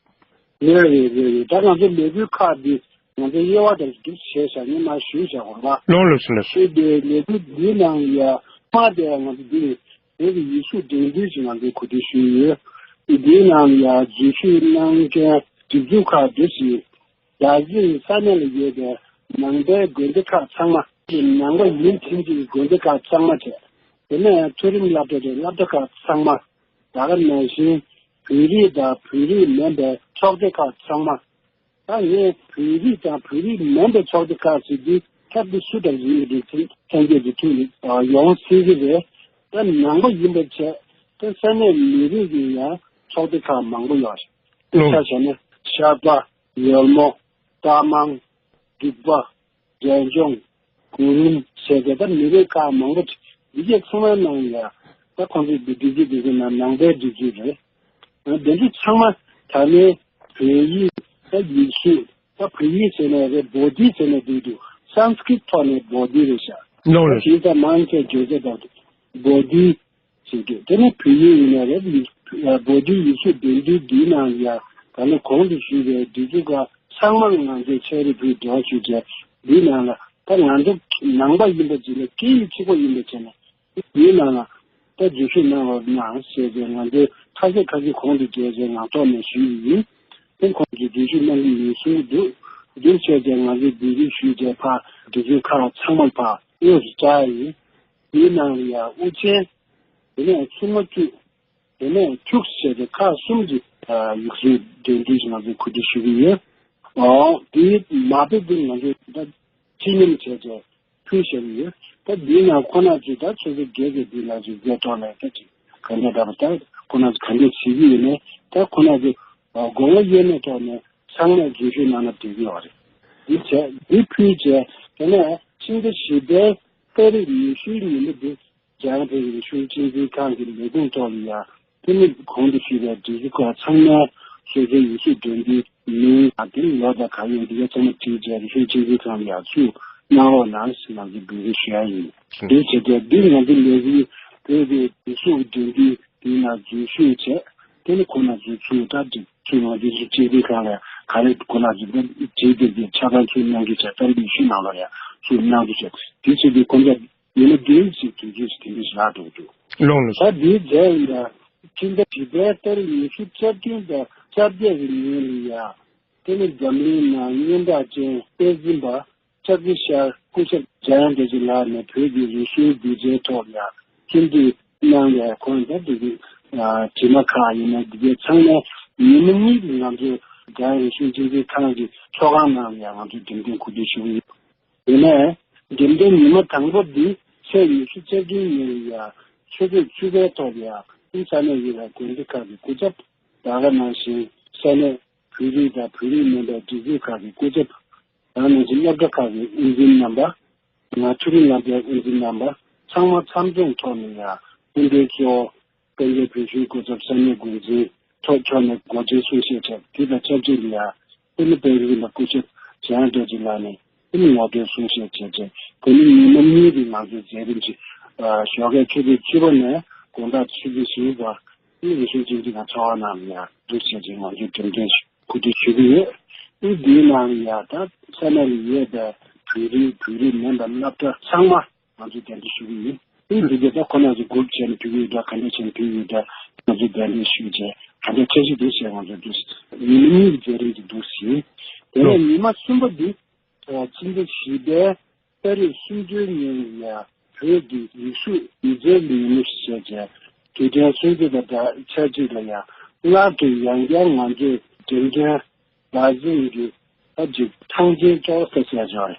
རེད་རེད་རེད་རེད། ད་ང་ཚོ་ལས་འགུལ་ཁག་འདི་ང་ཚོ་དབྱེ་བ་དང་འདུ་བྱས་བཞག་ནས་མར་ཞུས་བཞག་པ་ལ། ལོང་ལོས་སུ་ལོས་སུ། དེ་ལས་འགུལ་འདིའི་ནང་ཡ་མ་དེ་ང་ཚོ་འདི་བོད་ཀྱི་ཡིག་གཟུགས་འགྲན་བསྡུར་ཞིག་ང་ཚོས་གོ་སྒྲིག་ཞུས་ཡོད། འདིའི་ནང་ཡ་འཛུལ་ཞུགས་གནང་མཁན་སྒྲིག་འཛུགས་ཁག་འདི་ཞིག་རྒྱ་ཆེའི་ས་གནས་ལ་ཡོད་པའི་ནང་པའི་དགོན་སྡེ་ཁག་ཚང་མ། ནང་པ་ཡིན་ཕྱིན་ཆད་དགོན་སྡེ་ཁག་ཚང་མ་བྱས། དེ་ནས་མཐོ་རིམ་སློབ་གྲྭ་དང་སློབ་གྲྭ་ཁག་ཚང་མ། ད་ག་ནང་བཞིན་བོད་རིགས་དང་བོད་རིགས་མིན་པའི་ཚོགས་སྡེ་ཁག་ཚང་མ། ད་ངས་བོད་རིགས་དང་བོད་རིགས་མིན་པའི་ཚོགས་སྡེ་ཁག་ཟེར་དུས་ཐབས་འདི་སུ་དང་ཡིན་མི་འདུག་ཐོན་སྐྱེད་ཀྱི་ཐོག་ནས་ཡོང་སྲིད་ཀྱི་རེད། ད་ནང་པ་ཡིན་པ་བྱས་ད་ས་གནས་མི་རིགས་ཀྱི་ཡང་ཚོགས་སྡེ་ཁག་མང་པོ་ཡོད་རེད། ཆ་བཞག་ན་ཤར་པ། ཡོལ་མོ། རྟ་མང་། འབྲུག་པ། རྒྱལ་ལྗོངས། གུ་རུམ་ཞེས་བྱ་ད་མི་རིགས་ཁག་མང་པོ་འདི་གས་ཚང་མའི་ནང་ཡ་ད་ཁོང་ཚོས་འདི་སྒྲིག་འཛུགས་འདི་ཚོའི་ནང་ནང་པའི་སྒྲིག་འཛུགས་རེད། འདི་ཚོ་ཚང་མ་ད་ནི་བོད་ཡིག་ད་ཡིག་གཟུགས་ད་བོད་ཡིག་ཟེར་ནས་རེད། བོ་དྷི་ཟེར་ནས་འདུག་འདུག་སཾ་སྐྲྀཏ་ཐོག་ནས་བོ་དྷི་རེད་ཤག་ལོང་ད་རེད། དེ་ད་མང་ཆེ་བརྗོད་བྱ་དང་བོ་དྷི་ཞེས་བརྗོད། དེ་ནི་བོད་ཡིག་ཡིན་ན་རེད། བོད་ཡིག་ཡིག་གཟུགས་འགྲན་བསྡུར་འདིའི་ནང་ཡ་ད་ནི་གོང་དུ་ཞུས་པའི་འདི་ཚོ་ག་ཚང་མ་ང་ཚོས་ཕྱག་བྲིས་ཕུལ་འདྲ་ཞུས་བྱས་འདིའི་ནང་ལ་ད་ང་ཚོ་ནང་པ་ཡིན་པ་ཅིག་ལ་སྐད་ཡིག་གཅིག་པ་ཡིན་པ་བྱས་ནས་འདིའི་ནང་ལ་ད་འཛུལ་ཞུགས་གནང་རོགས་གནང་ཞེས་བྱས་ང་ཚོས་ཁ་ཤས་ཁ་ཤས་གོང་དུ་བརྗོད་བྱས་ངག་ཐོག་ནས་ཞུས་ཡིན། ཁོང་ཚོས་འཛུལ་ཞུགས་གནང་གི་ཡིན་གསུངས་འདུག་འདུག་བྱས་ཏེ་ང་ཚོས་འབོད་སྐུལ་ཞུས་ཏེ་ཕར་འདི་ཚོའི་ཁག་ཚང་མར་ཕར་དངོས་སུ་བཅར་ཡིན། དེའི་ནང་ལ་ཡང་དབུ་ཅན། དེ་ནས་མཚུར་མ་བཅུ། དེ་ནས་ཁྱུག་ཟེར་ཏེ་ཁག་གསུམ་གྱི་ཡིག་གཟུགས་འགྲན་བསྡུར་ཞིག་ང་ཚོས་གོ་སྒྲིག་ཞུ་གི་ཡོད། ཨོ་དེའི་མ་དཔེ་འདི་ང་ཚོས་ད་ཕྱི་ཉམས་བྱས་ཏེ། ཕུལ་བཞག་ཡོད། ད་འདིའི་ནང་ཁོ་ན་ཚོས་ད་ཆུ་ཚོད་བརྒྱད་ཀྱི་འདི་ལ་ཅིག་མཛད་ཐོག་ལ་ད་ཅིག་ག་འདྲ་འདྲ་པོ་ད་ཁོ་ན་ཚོ་ག་འདྲ་བྱེད་ཀྱི་ཡོད་མེད་ད་ཁོ་ན་ཚོ་དགོངས་པ་དབྱེར་མེད་ཐོག་ནས་ཚང་མས་འཛུལ་ཞུགས་གནང་ན་འགྲིག་གི་ཡོད་རེད། འདི་བྱས་འདི་ཕུལ་བྱས་དེ་ནས་ཕྱི་ཟླ་བཞི་པའི་ཏ་རིག་ཉི་ཤུའི་ཉིན་མོ་འདི་རྒྱ་ནག་བོད་ཀྱི་རིག་གཞུང་གཅེས་འཛིན་ཁང་གི་ལས་ཁུངས་ཐོག་ལ་ཡ། དེ་ནི་གོང་དུ་ཞུས་པའི་སྒྲིག་གཞི་ཁག་ཚང་མའི་སོ་སོའི་ཡིག་གཟུགས་འགྲན་བསྡུར་མིང་དང་དེ་ནི་ལོ་དང་ག་ཡོད་འདི་ག་ཚང་མ་བྲིས་བྱས་རིག་གཞུང་གཅེས་འཛིན་ཁང་ལ་ཡར་ཚུར་གནང་རོགས་གནང་ཞེས་ང་ཚོས་འབོད་སྐུལ་ཞུ་ཡ་ཡིན། དེ་བྱས་ཏེ་འདི་ང་ཚོ་ལས་འགུལ་བོད་ཀྱི་ཡིག་གཟུགས་འགྲན་བསྡུར་འདིའི་ནང་འཛུལ་ཞུགས་བྱས་དེ་ནི་ཁོང་རྣམ་ཚོས་ཚུར་ད་འགྲིག་ཚུར་ང་ཚོའི་གཅེས་འཛིན་ཁང་ལ་ག་རེ་ཁོང་རྣམ་ཚོས་བྲིས་ཏེ་འདི་ཆ་ཚང་ཚུར་གནང་རྒྱུ་བྱས་ད་འདི་ཞུ་གནང་རོགས་ཡ་ཚུར་གནང་རྒྱུ་བྱས་དེ་བྱས་ཏེ་ཁོང་ཚོ། ཡིན་ན་དེའི་ཕྱིར་དུས་ཚོད་ཅིག་དེ་འདྲ་ཞིག་རག་འགྲོ་གི་འདུག་ལོང་ལོ། ད་དེའི་རྗེས་ལ་ཡ། ཕྱི་ཟླ་བཞི་པའི་ཏ་རིག་ཉི་ཤུ་རྩ་བདུན་དང་རྩ་བརྒྱད་ཀྱི་ཉིན་ལ་ཡ། དེ་ནི་འཛམ་གླིང་ནང་སྙན་གྲགས་ཅན་དཔལ་འཛིན་པ་ལྕགས་ཀྱི་ཤར་སྐུ་ཞབས་འཇམ་དབྱངས་རྡོ་རྗེ་ལགས་ནས་བོད་ཀྱི་རིག་གཞུང་སྒྱུ་རྩལ་ཐོག་ལ་ཡ་རྩོམ་སྒྲིག་གནང་བའི་ཁོང་ད་དེ་གི་བྲིས་མ་ཁག་ཡིན་ན་འདི་གའི་ཚང་མ་ཉིན་མོ་གཉིས་ཀྱི་ང་ཚོའི་འཇམ་དབྱངས་རིག་གཞུང་སྤྱི་འཐུས་ཁང་གི་ཚོགས་ཁང་ནང་ལ་ཡ་ང་ཚོས་འགྲེམས་སྟོན་གོ་སྒྲིག་ཞུ་གི་ཡོད། དེ་ནས་འགྲེམས་སྟོན་ཉི་མ་དང་པོ་འདི་ཚེས་ཉི་ཤུ་རྩ་བདུན་ཉིན་ལ་ཡ་ཆུ་ཚོད་བཅུ་པའི་ཐོག་ལ་ཡ་ཨིན་ས་གནས་ཡོད་པའི་དགོན་སྡེ་ཁག་གི་སྐུ་ཚབ། ད་ག་ནང་བཞིན་ས་གནས་བོད་རིགས་དང་བོད་རིགས་མིན་པའི་སྒྲིག་འཛུགས་ཁག་གི་སྐུ་ཚབ། ད་ག་ནང་བཞིན་སློབ་གྲྭ་ཁག་གི་དབུ་འཛིན་རྣམ་པ། ང་མཐོ་རིམ་སློབ་གྲྭའི་དབུ་འཛིན་རྣམ་པ་ཚང་མ་མཚམས་སྦྱོང་ཐོག་ནས་ཡ་སྐུ་མགྲོན་གཙོ་བོ། བཙན་བྱོལ་བོད་གཞུང་སྐུ་ཚབ་ས་གནས་འགོ་འཛིན་ཐོག་ཕྱོགས་ནས་འགོ་འཛིན་གསུང་བཤད་བྱས། དེ་དང་ཆབས་ཅིག་ལ་ཡང་དཔོན་གཉེར་དཔོན་རིགས་ལ་སྐུ་ཞབས་འཇམ་དབྱངས་རྡོ་རྗེ་ལགས་ནས་དེ་ནས་ངོ་སྤྲོད་གསུང་བཤད་བྱས་རྗེས། དེ་ནས་ཉི་མ་གཉིས་རིང་ང་ཚོའི་མཛད་རིམ་གྱི་ཨ་ཞོགས་ཀའི་ཆུ་ཚོད་བཅུ་པ་ནས་དགོང་དག་ཆུ་ཚོད་བཞི་བར་དེ་ནས་རིག་གཞུང་སྤྱི་འཐུས་ཁང་ཚོགས་ཁང་ནང་ལ་ཡང་འདུ་བྱས་རྗེས་ང་ཚོའི་འགྲེམས་སྟོན་གོ་སྒྲིག་ཞུ་གི་ཡོད། དེ་འདིའི་ནང་ལ་ཡང་ད་ས་གནས་ལ་ཡོད་པའི་བོད་རིགས་བོད་རིགས་མིན་པ་སློབ་གྲྭ་ཚང་མ་ང་ཚོས་གདན་འདྲེན་ཞུ་གི་ཡིན། དེ་འདི་གས་ད་ཁོ་ན་ཚོ་གུ་རུབ་བྱས་ནས་ཕུལ་གི་ཡོད་འདྲ། ག་འདྲ་བྱས་ནས་ཕུལ་གི་ཡོད་འདྲ། ང་ཚོས་གདན་འདྲེན་ཞུས་བྱས་ག་འདྲ་འཆར་གཞི་འདུག་ཟེར། ང་ཚོས་འདུག་ཉི་མ་གཉིས་ཀྱི་མཛད་རིམ་གྱི་འདུག་ཟིན། དེ་ནས་ཉི་མ་གསུམ་པ་འདི་ཕྱི་ཟླ་བཞི་པའི་ཏ་རིག་གསུམ་བཅུའི་ཉིན་ཡ་བོད་ཀྱི་ཡིག་གཟུགས་ཡིག་རྩལ་གྱི་ཉིན་མོ་ཞེས་བྱས། དུས་དྲན་སྲུང་བརྩི་དང་ཆབས་ཅིག་ལ་ཡང་སྔར་དུ་ཡང་བསྐྱར་ང་ཚོས་འགྲེམས་སྟོན་བདག་འཛིན་གྱི་སྟབས་ཀྱིས་ཐང་ཆེན་ཅོག་ཙེ་ཟེར་ཡོད་རེད།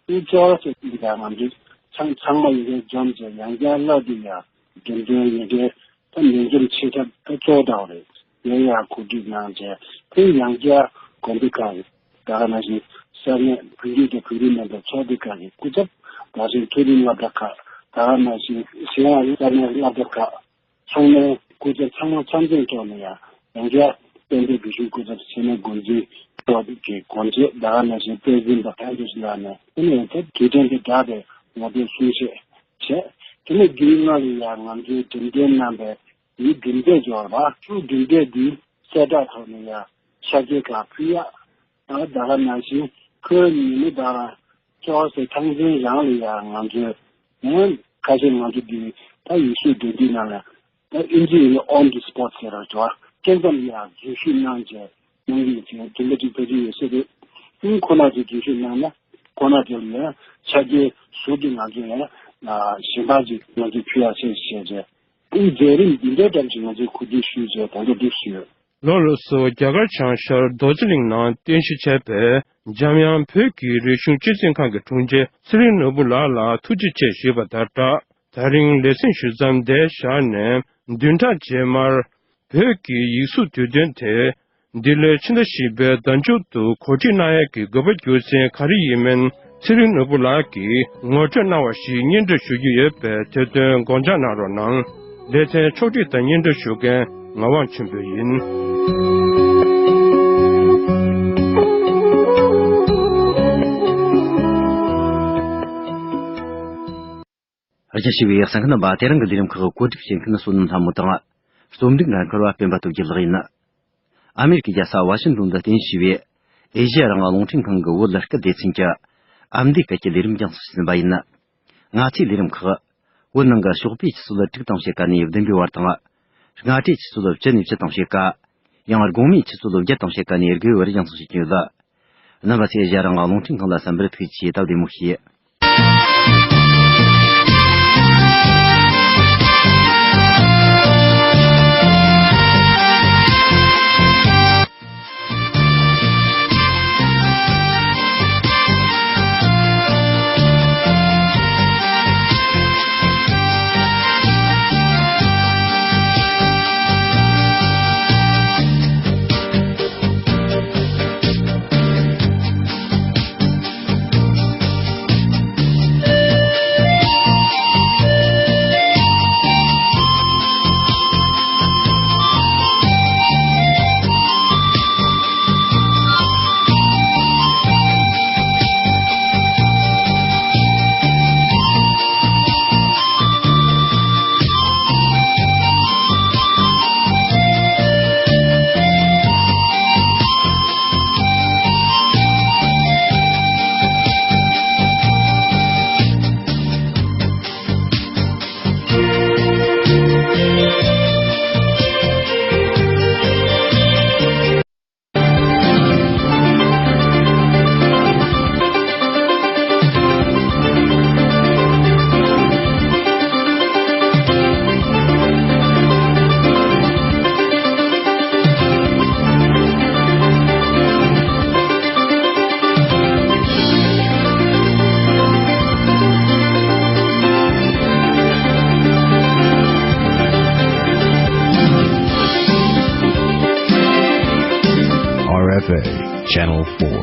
དེ་ཅོག་ཙེ་འདི་དག་ང་ཚོས་ཚང་ཚང་མ་ཡི་གེ་འཛོམས་བྱས་ཡང་བསྐྱར་བསླབ་དུས་ཡང་འགྲེམས་སྟོན་ཡི་གེ་ད་ལས་འཛོམས་ཆེ་ཐབས་ད་གཙོ་བོ་དག་རེད། དེ་ཡང་གོ་སྒྲིག་གནང་བྱས་དེ་ཡང་བསྐྱར་དགོན་སྡེ་ཁག་གི་ད་ག་ནང་བཞིན་ས་གནས་བོད་རིགས་དང་བོད་རིགས་མིན་པའི་ཚོགས་སྡེ་ཁག་གི་སྐུ་ཚབ། ད་ག་ནང་བཞིན་མཐོ་རིམ་སློབ་གྲྭ་ཁག་ད་ག་ནང་བཞིན་གཞན་ཡང་ས་གནས་སློབ་གྲྭ་ཁག་ཚང་མའི་སྐུ་ཚབ་ཚང་མ་ཚང་འཛོམས་ཐོག་ནས་ཡང་ཡང་བསྐྱར་བསྟན་པའི་སྒྲིག་གཞུང་སྐུ་ཚབ་ཆེན་མོའི་འགོ་འཛིན་ཐོག་གི་སྒོ་འབྱེད་ད་ག་ནང་བཞིན་བསྟན་འཛིན་པ་ཕན་ཚུན་ལགས་ནས་དེ་ནས་ད་དུས་དྲན་དང་སྦྲགས་པའི་ངོ་སྤྲོད་གསུང་བཤད་བྱས། དེ་ནས་རྒྱུན་ལྔ་ལ་ཡང་ང་ཚོའི་འགྲེམས་སྟོན་གནང་པའི་མི་གྲུབ་འབྲས་འབྱོར་བ་ཚུར་གྲུབ་འབྲས་འདི་གསལ་བསྒྲགས་ཐོག་ནས་ཡང་ཕྱག་འཁྱེར་ཁག་ཕུལ་ཡག་ད་ད་ག་ནང་བཞིན་ཁོའི་ཉིན་མོ་དང་ཅོག་ཙེ་ཐང་ཆེན་རང་ལ་ཡང་ང་ཚོས་ཡང་ཁ་ཤས་ང་ཚོ་འདི་ད་ཡིག་གཟུགས་འགྲེམས་སྟོན་ནང་ལ་ད་ཨིན་ཇི་ཡིན་ན་on the spot་ཟེར་ར་ཅོ་ཁྱེད་ཙམ་ཡང་འཛུལ་ཞུགས་གནང་བྱས་གནང་གི་ཡིན་ཅིང་དུམ་བུ་གཅིག་ཕལ་ཆེར་ཡོད་སྲིད་རེད། ཨིན་ཁོ་ན་ཚོས་འཛུལ་ཞུགས་གནང་ན་ཁོ་ན་ཚོ་ལ་ཡང་ཕྱག་འཁྱེར་ཟུར་དུ་ང་ཚོ་ཡང་གཞན་དག་ཅིག་ང་ཚོས་ཕུལ་ཡག་བྱས་བྱས་བྱས་ཨིན་མཛད་རིམ་འདི་འདྲའི་ཐབས་ཀྱིས་ང་ཚོས་གོ་སྒྲིག་ཞུས་བྱས་ད་ལྟ་འདུག་ཞུས་ཡོད། ལགས་སོ། རྒྱ་གར་བྱང་ཤར་རྡོ་རྗེ་གླིང་ནང་རྟེན་གཞི་བྱས་པའི་འཇམ་དབྱངས་བོད་ཀྱི་རིག་གཞུང་སྤྱི་འཛིན་ཁང་གི་དྲུང་ཆེ་ཚེ་རིང་ནོར་བུ་ལགས་ལ་ཐུགས་རྗེ་ཆེ་ཞུས་པ་དང་སྦྲགས། ད་རིང་ལེ་ཚན་ཞུ་མཚམས་འདིར་བཞག་ནས་བདུན་ཕྲག་རྗེས་མར་བོད་ཀྱི་ཡིག་གཟུགས་དུས་སྟོན་དེ་འདི་ལོའི་ཕྱི་ཟླ་བཞི་པའི་ཟླ་མཇུག་ཏུ་གོ་སྒྲིག་གནང་ཡས་ཀྱི་དགོས་པ་རྒྱུ་མཚན་ག་རེ་ཡིན་མིན་ཚེ་རིང་ནོར་བུ་ལགས་ཀྱིས་ངོ་སྤྲོད་གནང་བ་ཞིག་སྙན་སྒྲོན་ཞུ་རྒྱུ་ཡོད་པས་དེ་དོན་དགོངས་འཇགས་གནང་རོགས་གནང་། ལེ་ཚན་ཕྱོགས་སྒྲིག་དང་སྙན་སྒྲོན་ཞུ་མཁན་ངག་དབང་ཆོས་འཕེལ་ཡིན། རྒྱ་ཆེ་བའི་གསན་མཁན་རྣམ་པ། དེ་རིང་གི་ལས་རིམ་ཁག་གོ་སྒྲིག་བྱེད་མཁན་བསོད་ནམས་ལྷ་མོ་དང་། རྩོམ་སྒྲིག་འགན་འཁུར་བ་སྤེན་པ་སྟོབས་རྒྱལ་ལགས་ཡིན། ཨ་མེ་རི་ཀའི་རྒྱལ་ས་ཝ་ཤིང་ཏོན་དུ་རྟེན་གཞི་བྱས་པའི་ཨེ་ཤེ་ཡ་རང་དབང་རླུང་འཕྲིན་ཁང་གི་བོད་སྐད་སྡེ་ཚན་གྱི་ཨ་མདོའི་སྐད་ཀྱི་ལས་རིམ་རྒྱང་སྲིང་ཞུས་ཟིན་པ་ཡིན། ང་ཚོའི་ལས་རིམ་ཁག་བོད་ནང་གི་ཞོགས་པའི་ཆུ་ཚོད་དྲུག་དང་ཕྱེད་ཀ་ནས་བདུན་པའི་བར་དང་། སྔ་དྲོའི་ཆུ་ཚོད་བཅུ་ནས་བཅུ་དང་ཕྱེད་ཀ། ཡང་དགོང་མོའི་ཆུ་ཚོད་བརྒྱད་དང་ཕྱེད་ཀ་ནས་དགུ་པའི་བར་རྒྱང་སྲིང་བྱེད་ཀྱི་ཡོད། རྣམ་པ་ཚོས་ཨེ་ཤེ་ཡ་རང་དབང་རླུང་འཕྲིན་ཁང་ལ་གསན་པར་ཐུགས་རྗེ་ཆེ། སྟབས་བདེ་མོ་བྱོས། R F A Channel four.